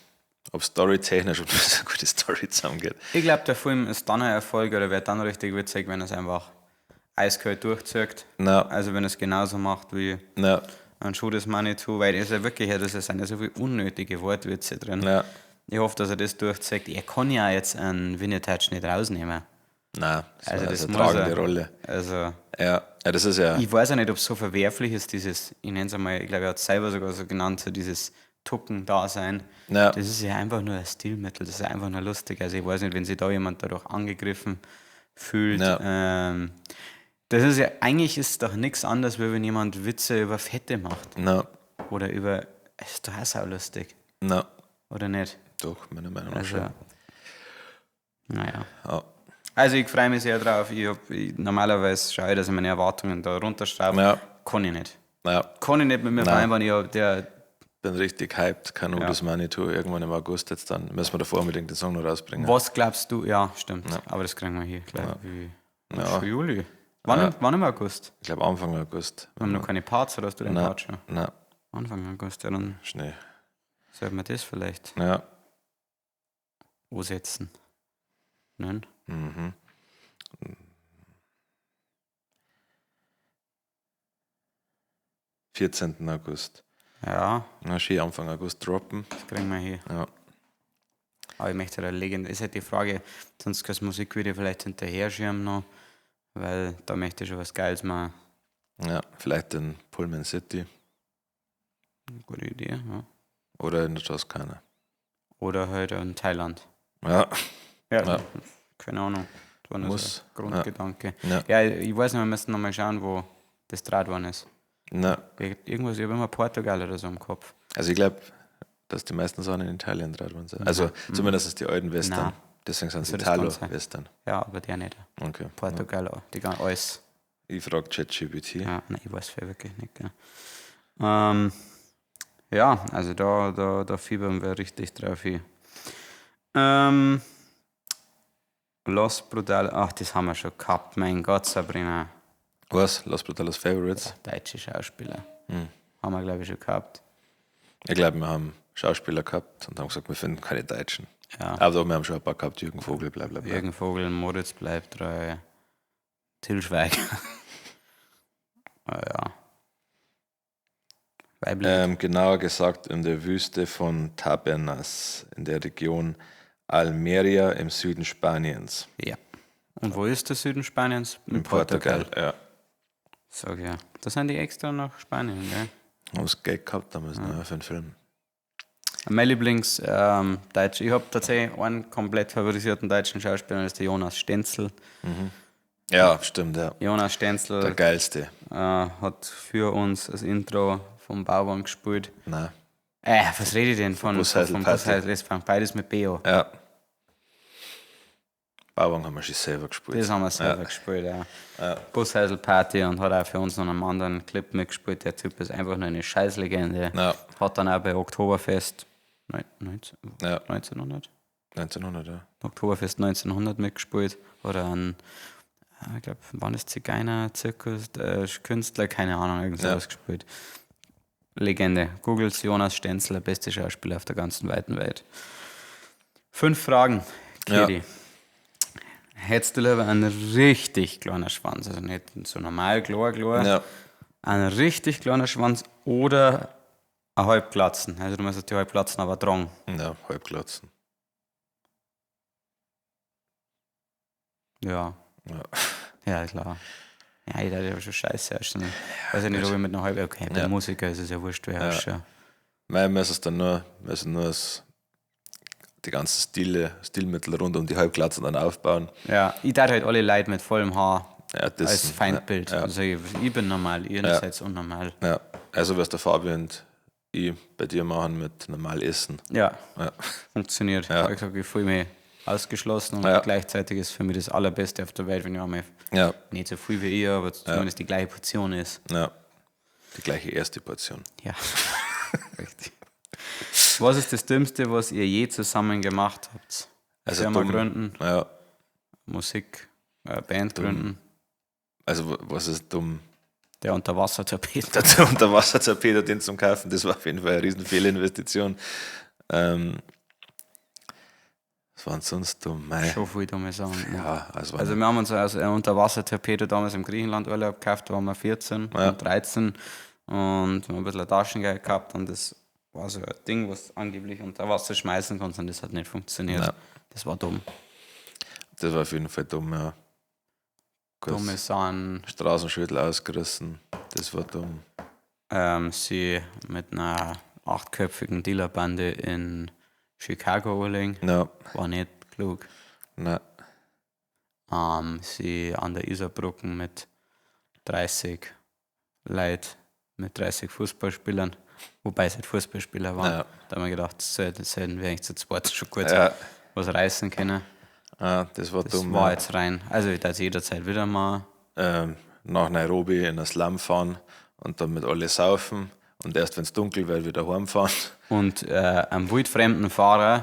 ob storytechnisch, ob das eine gute Story zusammengeht. Ich glaube, der Film ist dann ein Erfolg oder wird dann richtig witzig, wenn er es einfach eiskalt durchzieht. Na. Also, wenn er es genauso macht wie. Na. Ein Schuh des Manitou, weil es ja wirklich, das sind ja so viele unnötige Wortwitze drin. Ja. Ich hoffe, dass er das durchzieht. Er kann ja jetzt einen Winnetou nicht rausnehmen. Nein, das also war das eine muss tragende er. Rolle. Also, ja, ja, das ist ja. Ich weiß ja nicht, ob es so verwerflich ist, dieses, ich nenne es einmal, ich glaube, er hat es selber sogar so genannt, so dieses Tucken-Dasein. Ja. Das ist ja einfach nur ein Stilmittel, das ist ja einfach nur lustig. Also ich weiß nicht, wenn sich da jemand dadurch angegriffen fühlt. Ja. Das ist ja, eigentlich ist doch nichts anderes, wie wenn jemand Witze über Fette macht. No. Oder über, es ist doch auch saulustig. No. Oder nicht? Doch, meiner Meinung nach Also, schon. naja. Ja. Also ich freue mich sehr drauf. Ich normalerweise schaue ich, dass ich meine Erwartungen da runterschraube. Ja. Kann ich nicht. Ja. Kann ich nicht mit mir vereinbaren. Ich hab der Bin richtig hyped. Kanu des Manitou. Irgendwann im August jetzt dann. Müssen wir davor unbedingt den Song noch rausbringen. Was glaubst du? Ja, stimmt. Aber das kriegen wir hier, glaube ich. Ja. Schon Juli. Wann, wann im August? Ich glaube Anfang August. Wir haben noch keine Parts, oder hast du den Nein. Part schon? Nein. Anfang August, ja, dann Schnee. sollten wir das vielleicht Ja. ansetzen. Ne? Mhm. 14. August. Ja, Na, schön Anfang August droppen. das kriegen wir hier. Ja. Aber ich möchte da Legende. Ist halt die Frage, sonst kannst du Musikvideo vielleicht hinterher schirmen noch, weil da möchte ich schon was Geiles machen. Ja, vielleicht in Pullman City Gute Idee, ja. oder in der Toskana. Oder halt in Thailand. Ja, Ja, Ja. keine Ahnung. Das war nur Muss. so ein Grundgedanke. Ja. Ja, ich weiß nicht, wir müssen nochmal schauen, wo das Draht worden ist. na, Irgendwas, ich habe immer Portugal oder so im Kopf. also ich glaube, dass die meisten Sachen in Italien draht worden sind. Also zumindest die alten Western. Nein. Deswegen sind es Also das kann sein. Italo-Western. Ja, aber der nicht. Okay. Portugal, auch, die ganze alles. Ich frage ChatGPT. Ja, nein, ich weiß wirklich nicht. Ja, ja, also da fiebern wir richtig drauf hin. Los Brutal, ach, das haben wir schon gehabt, mein Gott, Sabrina. Was? Los Brutales Favorites? Deutsche Schauspieler. Haben wir, glaube ich, schon gehabt. Ich glaube, wir haben Schauspieler gehabt und haben gesagt, wir finden keine Deutschen. Ja. Aber doch, wir haben schon ein paar gehabt, Jürgen Vogel, bla bla bla. Jürgen Vogel, Moritz bleibt treu, Til Schweiger. Ah, ja. Weiblich. Genauer gesagt in der Wüste von Tabernas in der Region Almeria im Süden Spaniens. Ja. Und wo ist der Süden Spaniens? In In Portugal, ja. Sag ja. Da sind die extra nach Spanien, gell? Haben das Geld gehabt damals, ne, für den Film. Mein Lieblings Deutsch. Ich habe tatsächlich einen komplett favorisierten deutschen Schauspieler, das ist der Jonas Stenzel. Ja, stimmt, ja. Jonas Der Stenzel geilste. hat für uns das Intro vom Bauern gespielt. Nein. Was rede ich denn von? Busheisel Von Party. Busheisel, das fängt beides mit B an. Ja. Bauern haben wir schon selber gespielt. Das haben wir selber gespielt, ja. Busheisel Party und hat auch für uns noch einen anderen Clip mitgespielt. Der Typ ist einfach nur eine Scheißlegende. Ja. Hat dann auch bei Oktoberfest 19, Ja. 1900? 1900, ja. Oktoberfest 1900 mitgespielt. Oder ein, ich glaube, wann ist Zigeuner, Zirkus, Künstler, keine Ahnung, irgend sowas gespielt. Legende. Googles Jonas Stenzel, der beste Schauspieler auf der ganzen weiten Welt. 5 Fragen, Kiri. Ja. Hättest du lieber einen richtig kleinen Schwanz, also nicht so normal klar, Ja. einen richtig kleinen Schwanz oder eine Halbglatzen? Also du musst die Halbglatzen aber tragen. Ja, Halbglatzen. Ja. Ja. Ja, klar. Ja, ich dachte, ja schon scheiße ausschauen. Weiß ja nicht, ob ich mit einer halben. Okay, bei Ja. Musiker ist es ja wurscht, wer ausschaut. Nein, wir müssen dann nur, müssen nur das, die ganzen Stile, Stilmittel rund um die Halbglatzen dann aufbauen. Ja, ich dachte halt alle Leute mit vollem Haar Ja, das, als Feindbild. Ja, Also ich bin normal, ihr seid unnormal. ja. Also, was der Fabi und ich bei dir machen mit normal Essen. Ja, Ja. funktioniert. Ja. Ich gesagt, ich fühle mich ausgeschlossen und Ja. gleichzeitig ist für mich das Allerbeste auf der Welt, wenn ich einmal Ja, nicht so viel wie ihr, aber zumindest die gleiche Portion ist. ja. Die gleiche erste Portion. Ja. Richtig. Was ist das Dümmste, was ihr je zusammen gemacht habt? Also Firma dumm. gründen, Ja, Musik, Band gründen, also was ist dumm? der Unterwassertapete. Der Unterwassertorpedo, den zum Kaufen, das war auf jeden Fall eine riesen Fehlinvestition. Was war denn sonst dumm? Mei. Schon viel dumme Sachen. Ja, also, Also wir haben uns also eine Unterwassertorpedo damals im Griechenland-Urlaub gekauft, da waren wir 14 Ja. und 13 und wir haben ein bisschen Taschengeld gehabt und das war so ein Ding, was du angeblich unter Wasser schmeißen kannst und das hat nicht funktioniert. Ja. Das war dumm. das war auf jeden Fall dumm, ja. Gut. Dumme Sachen, Straßenschüttel ausgerissen, das war dumm. sie mit einer achtköpfigen Dealerbande in Chicago anlegen, Ja, war nicht klug. na, Sie an der Isarbrücke mit 30 Leuten, mit 30 Fußballspielern, wobei es halt Fußballspieler waren. Ja. Da haben wir gedacht, das sollten wir eigentlich zu zweit schon gut ja, was reißen können. ah, das war Das dumm. war ja. jetzt rein. Also ich darf jederzeit wieder mal. Nach Nairobi in ein Slum fahren und dann mit alle saufen und erst wenn es dunkel wird, wieder heimfahren. Und einem wildfremden Fahrer,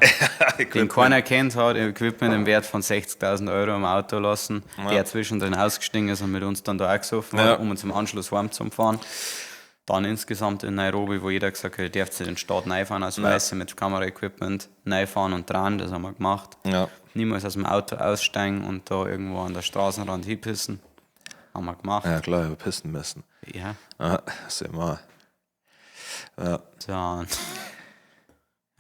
den keiner kennt hat, Equipment im Wert von 60.000 Euro im Auto lassen, der zwischendrin ausgestiegen ist und mit uns dann da auch gesoffen Ja. hat, um uns im Anschluss heimzufahren. Dann insgesamt in Nairobi, wo jeder gesagt hat, ihr dürft in den Staat reinfahren als Weiße mit Kameraequipment, reinfahren und dran, das haben wir gemacht. Ja. Niemals aus dem Auto aussteigen und da irgendwo an der Straßenrand hinpissen. Haben wir gemacht. Ja, klar, wir pissen müssen. Ja. Ja, sehen wir. Ja. Dann.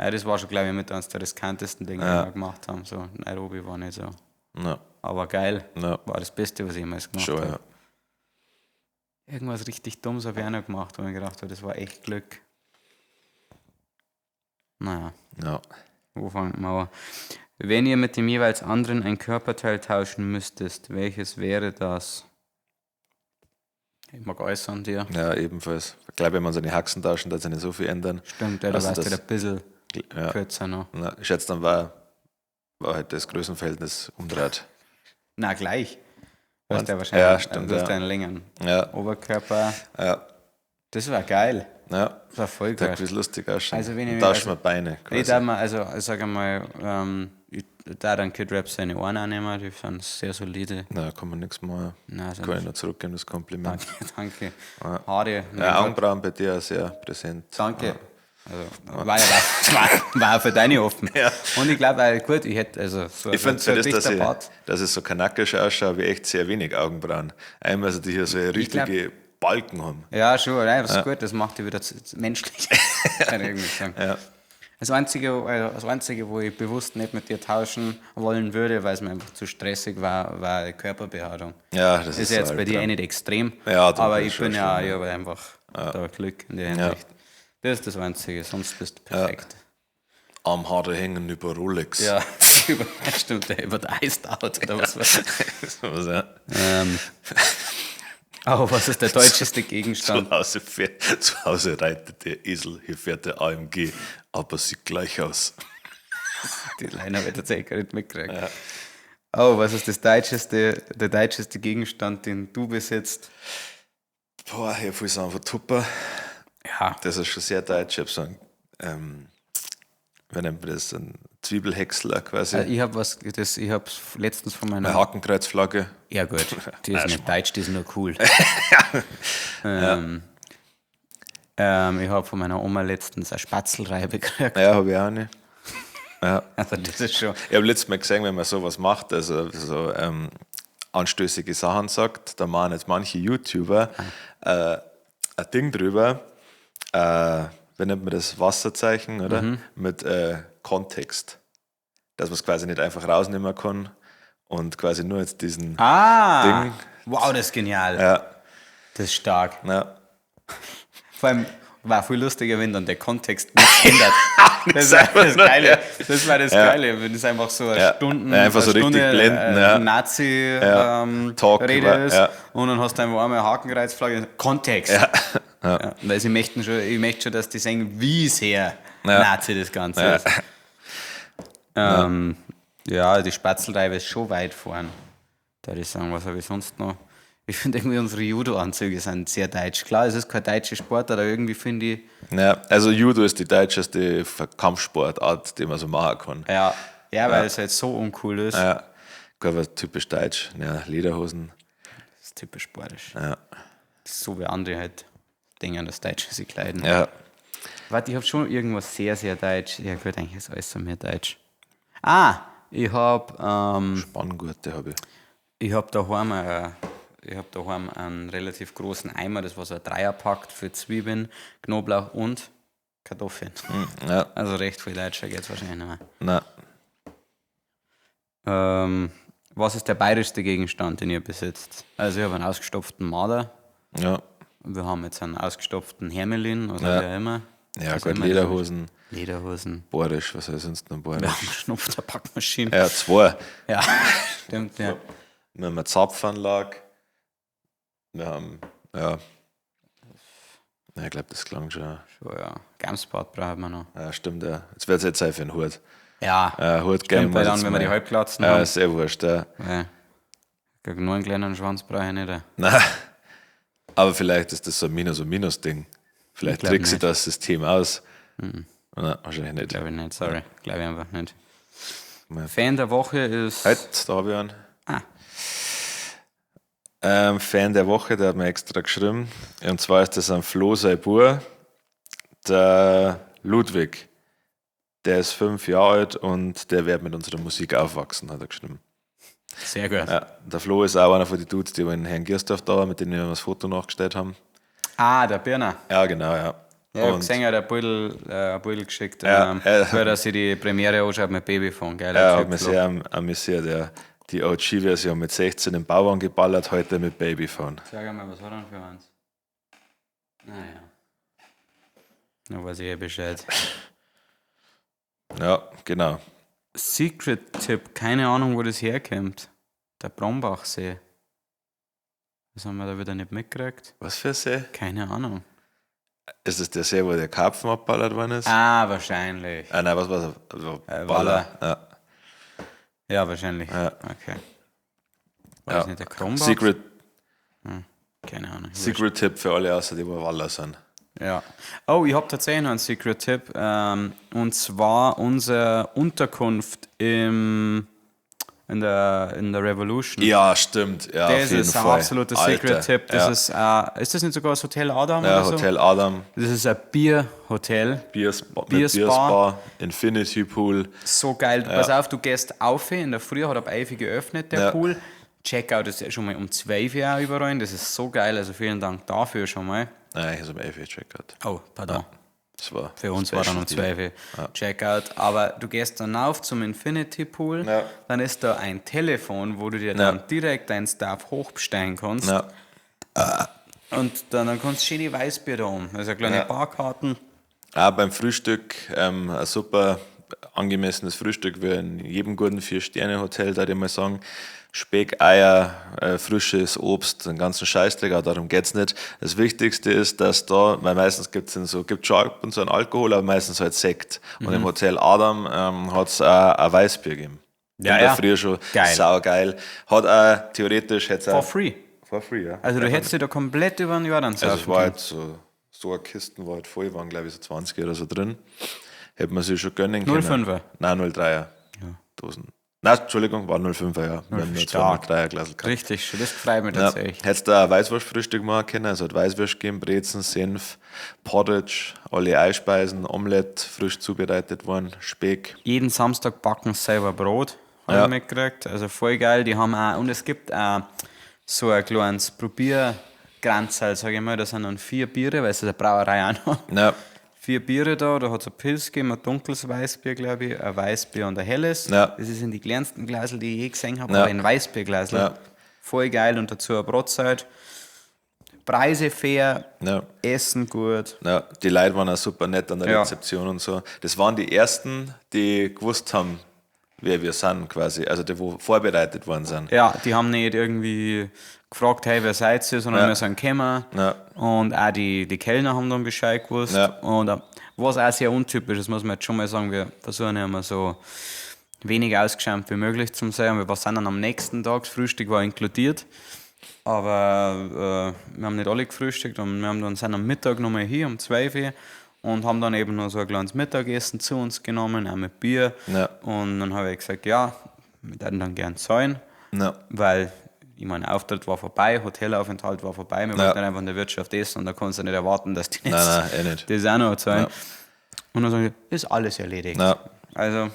Ja, das war schon, glaube ich, mit eines der riskantesten Dinge, die wir gemacht haben. So, Nairobi war nicht so. Ja. Aber geil. Ja. War das Beste, was ich jemals gemacht Schon, habe. ja. Irgendwas richtig Dummes habe ich auch noch gemacht, wo ich mir gedacht habe, das war echt Glück. Naja, Ja. wo fangen wir an? Wenn ihr mit dem jeweils anderen ein Körperteil tauschen müsstest, welches wäre das? Ich mag alles an dir. Ja, ebenfalls. Ich glaube, wenn man seine Haxen tauschen, da sich nicht so viel ändern. Stimmt, ja, du Also warst das- halt ein bisschen Ja. kürzer noch. Na, ich schätze, dann war halt das Größenverhältnis umdreht. Na, gleich. Du hast ja Meinst- wahrscheinlich Ja, stimmt, du hast ja. ja einen längeren Ja, Oberkörper. ja, Das war geil. ja. Das war voll Da geil. wie lustig ausschauen. Also, wenn ich Und mir- tauschen also- wir Beine. Ich Quasi. darf mal, also ich sag einmal, ich da dann Kid Rap seine Ohren annehmen, die sind sehr solide. Na, kann man nichts machen. Nein, Kann ich noch zurückgeben, das Kompliment. Danke, danke. Haare. mein Ja, Gott, Augenbrauen bei dir auch sehr präsent. Danke. Also, war ja war für deine offen. Ja. Und ich glaube, gut, ich hätte, also, so, Ich finde so für das, ein dass dichter ich, Bart. dass ich so kanakisch ausschaue, habe ich echt sehr wenig Augenbrauen. Einmal, also die hier so glaub- richtige Balken haben. Ja, schon, nein, was ist gut, das macht dich wieder zu menschlich. Kann ich irgendwie sagen. Ja. Das Einzige, also das Einzige, wo ich bewusst nicht mit dir tauschen wollen würde, weil es mir einfach zu stressig war, war die Körperbehaarung. Ja, das ist, Ist ja jetzt so bei dir eh Albtraum. nicht extrem, Ja, doch, aber das ich ist schon bin ja, schlimm, ich habe einfach da Glück in der Hinsicht. Das ist das Einzige, sonst bist du perfekt. Armhaare hängen über Rolex. Ja, stimmt, der über der Iced Out oder was weiß ich. Was, ja. Aber was ist der deutscheste Gegenstand? Zu Hause, fährt, zu Hause reitet der Esel, hier fährt der AMG, aber sieht gleich aus. Die Leine habe ich tatsächlich gar nicht mitgekriegt. Oh, was ist das deutscheste, der deutscheste Gegenstand, den du besitzt? Boah, hier viel Sachen von Tupper. Ja, Das ist schon sehr deutsch. Ich habe so einen, wie nennt man das, einen Zwiebelhäcksler quasi. ich habe was, das, ich habe letztens von meiner Eine Hakenkreuzflagge. Ja, gut, die ist nicht deutsch, die ist nur cool. Ich habe von meiner Oma letztens eine Spatzelreibe gekriegt. Ja, habe ich auch nicht. Ja. Also, das ist schon. Ich habe letztes Mal gesehen, wenn man sowas macht, also so anstößige Sachen sagt, da machen jetzt manche YouTuber ein Ding drüber, wie nennt man das, Wasserzeichen, oder? Mit Kontext. Dass man es quasi nicht einfach rausnehmen kann und quasi nur jetzt diesen Ah! Ding. Wow, das ist genial. Ja, Das ist stark. ja. Vor allem war viel lustiger, wenn dann der Kontext nichts ändert. Das war das Geile. Das war das Geile, wenn es einfach so eine Ja. Stunden, Ja, einfach so eine richtig Stunde, blenden, ja. Nazi Ja. Talk Rede über- ist ja. und dann hast du einfach einmal Hakenkreuzflagge. Kontext. Ja. Weil sie möchten schon, ich möchte schon, dass die sehen, wie sehr Ja. Nazi das Ganze ist. Ja, die Spatzelreibe ist schon weit vorn. Da würde ich sagen, was habe ich sonst noch? Ich finde irgendwie unsere Judo-Anzüge sind sehr deutsch. Klar, es ist kein deutscher Sport, aber irgendwie finde ich, Ja, also Judo ist die deutscheste Kampfsportart, die man so machen kann. ja, ja, weil es halt so uncool ist. Ja, gut, aber typisch deutsch. Ja, Lederhosen. Das ist typisch bayerisch. Ja. Das ist so wie andere halt denken, dass Deutsche sich kleiden. Ja, Warte, ich habe schon irgendwas sehr, sehr deutsch. Ja gut, eigentlich ist alles so mehr deutsch. Ah, ich habe Spanngurte habe ich. ich hab daheim, ich hab daheim einen relativ großen Eimer, das war so ein Dreierpack für Zwiebeln, Knoblauch und Kartoffeln. Ja, Also recht viel deutscher geht es wahrscheinlich nicht mehr. na, Was ist der bayerischste Gegenstand, den ihr besitzt? Also ich habe einen ausgestopften Marder. ja. Wir haben jetzt einen ausgestopften Hermelin oder Ja. wie auch immer. Ja, Was gut, immer das ist. Lederhosen, Lederhosen. Borisch, was heißt sonst noch Wir Borisch? haben eine Schnupftabakmaschine. Ja, zwei. Ja, stimmt, ja. Wir haben eine Zapfanlage. Wir haben, ja. Ja, ich glaube, das klang schon. Schon, ja. Gamsbad brauchen wir noch. Ja, stimmt, ja. Jetzt wird es jetzt Zeit für einen Hut. Ja, Hut stimmt, geben weil wir dann, jetzt wenn wir die mal. Halbglatzen Ja, haben. ist sehr wurscht, ja. Ja. Nur einen kleinen Schwanz brauche ich nicht. ja. Nein. Aber vielleicht ist das so ein Minus- und Minus-Ding. Vielleicht Ich glaub trickst du nicht. das System aus. Nein, wahrscheinlich nicht. Glaube ich nicht, sorry. Glaube ich einfach nicht. Ja. Fan der Woche ist. Halt, da habe ich einen. Ah. Fan der Woche, der hat mir extra geschrieben. Und zwar ist das ein Flo sein Bub, der Ludwig. Der ist 5 Jahre alt und der wird mit unserer Musik aufwachsen, hat er geschrieben. Sehr gut. Ja, der Flo ist auch einer von den Dudes, die in Herrngiersdorf da waren, mit denen wir das Foto nachgestellt haben. Ah, der Birner. Ja, genau, ja. Ja, ich hab Und- gesehen, er hat ein Beutel geschickt, Ja, weil er sich die Premiere anschaut mit Babyphone. Geiler Ja, Typ, hat mich Flo. sehr amüsiert, ja. Die OG-Version mit 16 im Bauern geballert, heute mit Babyphone. Sag mal, was hat er denn für eins? Naja. Da weiß ich eh Bescheid. Ja, genau. Secret-Tipp, keine Ahnung, wo das herkommt. Der Brombachsee. Das haben wir da wieder nicht mitgekriegt. Was für ein See? Keine Ahnung. Ist das der See, wo der Karpfen abballert worden ist? Ah, wahrscheinlich. Ah, nein, was war's? Also, Waller. Baller. Ja. Ja, wahrscheinlich. Ja. Okay. War Ja. das nicht der Krombach? Secret, Keine Ahnung. Secret Tipp für alle, außer die, wo Waller sind. Ja. Oh, ich habe tatsächlich noch einen Secret-Tipp. Und zwar unsere Unterkunft in der Revolution. Ja, stimmt. Ja, Das auf jeden ist ein Fall. absoluter Alter. Secret-Tipp. Das ja. ist, ist das nicht sogar das Hotel Adam Ja, oder so? Hotel Adam, Das ist ein Bierhotel. Bierspa, mit Bierspa. Bierspa, Infinity Pool. So geil. Pass auf, du gehst auf in der Früh, hat ab 11 Uhr geöffnet, der Ja. Pool. Checkout ist ja schon mal um 12 Uhr auch überall. Das ist so geil. Also vielen Dank dafür schon mal. Nein, ich habe um 11 Uhr Checkout. Oh, pardon. Das war Für uns war dann um Special 12 Uhr Checkout. Aber du gehst dann auf zum Infinity Pool. Ja. Dann ist da ein Telefon, wo du dir dann direkt deinen Stuff hochbestellen kannst. Deal. Ja. Und dann kannst du schön die Weißbier da um. Also kleine Ja. Barkarten. Auch beim Frühstück, ein super angemessenes Frühstück, wie in jedem guten Vier-Sterne-Hotel, da ich mal sagen. Speck, Eier, frisches Obst, den ganzen Scheißdreck, auch darum geht's nicht. Das Wichtigste ist, dass da, weil meistens gibt's in so, gibt schon ab und zu einen Alkohol, aber meistens halt Sekt. Und Mhm. im Hotel Adam hat's auch ein Weißbier gegeben. Ja, In der ja. Früh schon. Geil. Saugeil. Hat auch theoretisch hätt's For auch. free. For free, ja. Also du hättest dich da komplett über den Jordan Also es surfen war können. halt so eine Kisten war halt voll, waren glaube ich so 20 oder so drin. Hätte man sich schon gönnen können. 0,5er? Nein, 0,3er. Dosen. Nein, Entschuldigung, war 0,5er, ja. Wir haben nur zwei Stark. 0,3er Glasl gehabt. Richtig schön, das freut mich Ja. tatsächlich. Hättest du auch ein Weißwurstfrühstück machen können, also hat Weißwurst gegeben, Brezen, Senf, Porridge, alle Eispeisen, Omelette, frisch zubereitet worden, Speck. Jeden Samstag backen sie selber Brot, habe Ja. ich mitgekriegt. Also voll geil. Die haben auch, und es gibt auch so ein kleines Probiergranzerl, sage ich mal. Da sind dann 4 Biere, weil es ist eine Brauerei auch noch. Ja, 4 Biere da, da hat es ein Pilz gegeben, ein dunkles Weißbier, glaube ich, ein Weißbier und ein helles. Ja. Das sind die kleinsten Glasel, die ich je gesehen habe, Ja. aber ein Weißbierglasel. Ja. Voll geil und dazu eine Brotzeit. Preise fair, ja. Essen gut. Ja, die Leute waren auch super nett an der Ja. Rezeption und so. Das waren die ersten, die gewusst haben, wer wir sind quasi, also die, wo vorbereitet worden sind. Ja, die haben nicht irgendwie gefragt, hey, wer seid ihr, sondern Ja. wir sind gekommen. Ja. Und auch die Kellner haben dann Bescheid gewusst. Ja. Und was auch sehr untypisch ist, muss man jetzt schon mal sagen, wir versuchen ja immer so wenig ausgeschämt wie möglich zu sein. Und wir sind dann am nächsten Tag, das Frühstück war inkludiert. Aber wir haben nicht alle gefrühstückt und wir haben dann, sind am Mittag nochmal hier um 12 Uhr und haben dann eben noch so ein kleines Mittagessen zu uns genommen, auch mit Bier. Ja. Und dann habe ich gesagt, ja, wir würden dann gern zahlen, Ja. weil ich mein Auftritt war vorbei, Hotelaufenthalt war vorbei, wir Ja. wollten einfach in der Wirtschaft essen und da kannst du nicht erwarten, dass die jetzt Nein, nein, eh nicht. das auch noch zahlen. Ja. Und dann sagen die, ist alles erledigt. Ja. Also,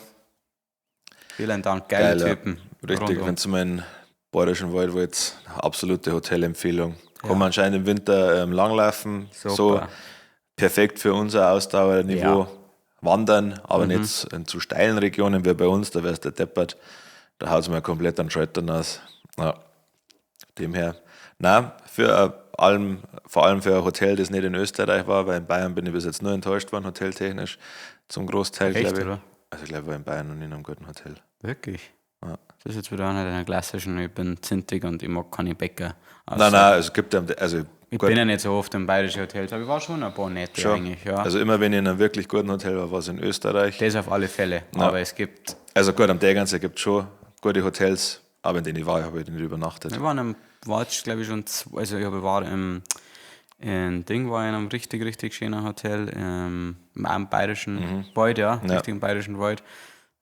vielen Dank, geile Geil, ja. Typen. Richtig, Rundum. wenn du mal in den Bayerischen Wald wollt, absolute Hotelempfehlung. Kann man anscheinend im Winter langlaufen. Super. So perfekt für unser Ausdauerniveau. Ja. Mhm. Wandern, aber nicht in zu steilen Regionen wie bei uns, da wär's der deppert. Da haut es mir komplett an Schaltern aus. Ja. Dem her. Nein, für allem, vor allem für ein Hotel, das nicht in Österreich war, weil in Bayern bin ich bis jetzt nur enttäuscht worden, hoteltechnisch. Zum Großteil, Echt, glaube ich. oder? Also ich glaube, ich war in Bayern noch nie in einem guten Hotel. Wirklich? Ja. Das ist jetzt wieder einer deiner klassischen, ich bin zintig und ich mag keine Bäcker. Also, Nein, nein, es gibt ja, also Ich gut, bin ja nicht so oft in bayerischen Hotels, aber ich war schon ein paar nette schon. eigentlich, ja. Also immer wenn ich in einem wirklich guten Hotel war, war es in Österreich. das auf alle Fälle. Aber es gibt, Also gut, am Tegernsee gibt es schon gute Hotels, aber in denen ich war, habe ich nicht übernachtet. wir waren im, war jetzt, glaube ich, schon, also ich war im, in Ding war in einem richtig, richtig schönen Hotel, im, am bayerischen Wald, ja, Mhm. Ja. richtig im bayerischen Wald.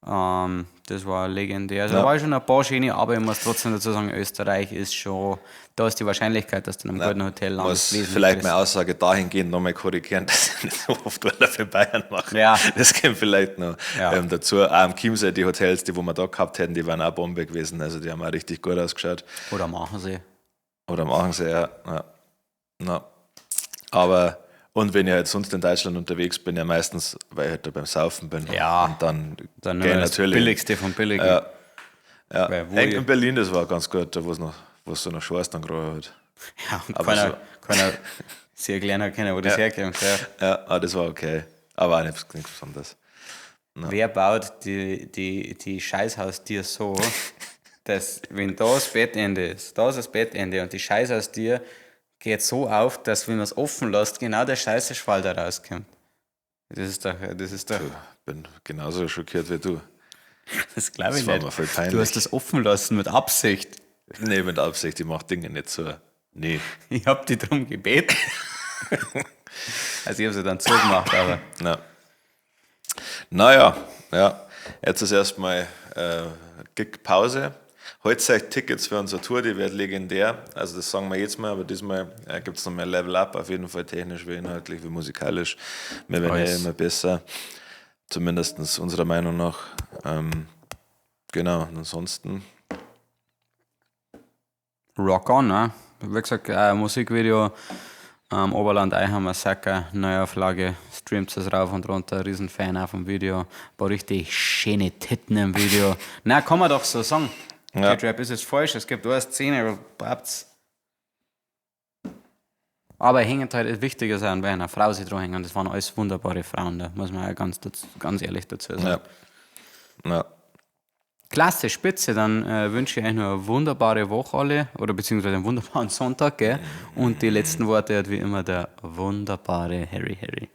Das war legendär. Also, da war schon ein paar schöne, aber ich muss trotzdem dazu sagen, Österreich ist schon, da ist die Wahrscheinlichkeit, dass du in einem guten Hotel landest, Muss vielleicht meine Aussage dahingehend nochmal korrigieren, dass ich nicht so oft Urlaub in Bayern mache. Ja. Das kommt vielleicht noch dazu. Auch am Chiemsee, die Hotels, die wo wir da gehabt hätten, die waren auch Bombe gewesen. Also die haben auch richtig gut ausgeschaut. Oder machen sie. Oder machen sie, ja. Ja. Na. Aber, und wenn ich halt sonst in Deutschland unterwegs bin, ja meistens, weil ich halt da beim Saufen bin. Ja. Und dann, Dann ich das natürlich. Billigste vom Billigen. Ja. Ja. Weil in Berlin, das war ganz gut, da wo es noch, wo es so noch Schweiß dann gerade hat. Ja, und Aber keiner, so- keiner sich erklären hat können, wo das herkommt. Ja. Ja, ah, das war okay. Aber auch nichts, nichts Besonderes. Wer baut die Scheißhaustür so, dass, wenn da das Bettende ist, da ist das Bettende und die Scheißhaustür geht so auf, dass, wenn man es offen lässt, genau der Scheiße-Schwall da rauskommt. Das ist doch, Ich bin genauso schockiert wie du. Das glaube ich Das war nicht. mir voll peinlich. Du hast das offen lassen mit Absicht. Nee, mit Absicht, ich mach Dinge nicht so. Nee. Ich hab die drum gebeten. Also ich habe sie dann zugemacht, aber Na. Naja, ja. Jetzt ist erstmal Gig-Pause. Holt euch Tickets für unsere Tour, die wird legendär. Also das sagen wir jetzt mal, aber diesmal gibt es noch mehr Level Up, auf jeden Fall technisch wie inhaltlich, wie musikalisch. Wir werden ja immer besser. Zumindest unserer Meinung nach. Genau, und ansonsten. Rock on, ne? Wie gesagt, Musikvideo, Oberland Eicher Massaker, Neuauflage, streamt es rauf und runter, Riesenfan auch vom Video, ein paar richtig schöne Titten im Video. Na, kann man doch so sagen. Ja. Rap ist jetzt falsch, es gibt eine Szene, wo bleibt's. Aber hängt halt wichtiger sein, weil einer Frau sich dran hängen und das waren alles wunderbare Frauen, da muss man ja ganz, ganz ehrlich dazu sagen. Ja. Ja. Klasse, Spitze, dann wünsche ich euch noch eine wunderbare Woche alle oder beziehungsweise einen wunderbaren Sonntag, gell? Und die letzten Worte hat wie immer der wunderbare Harry Harry.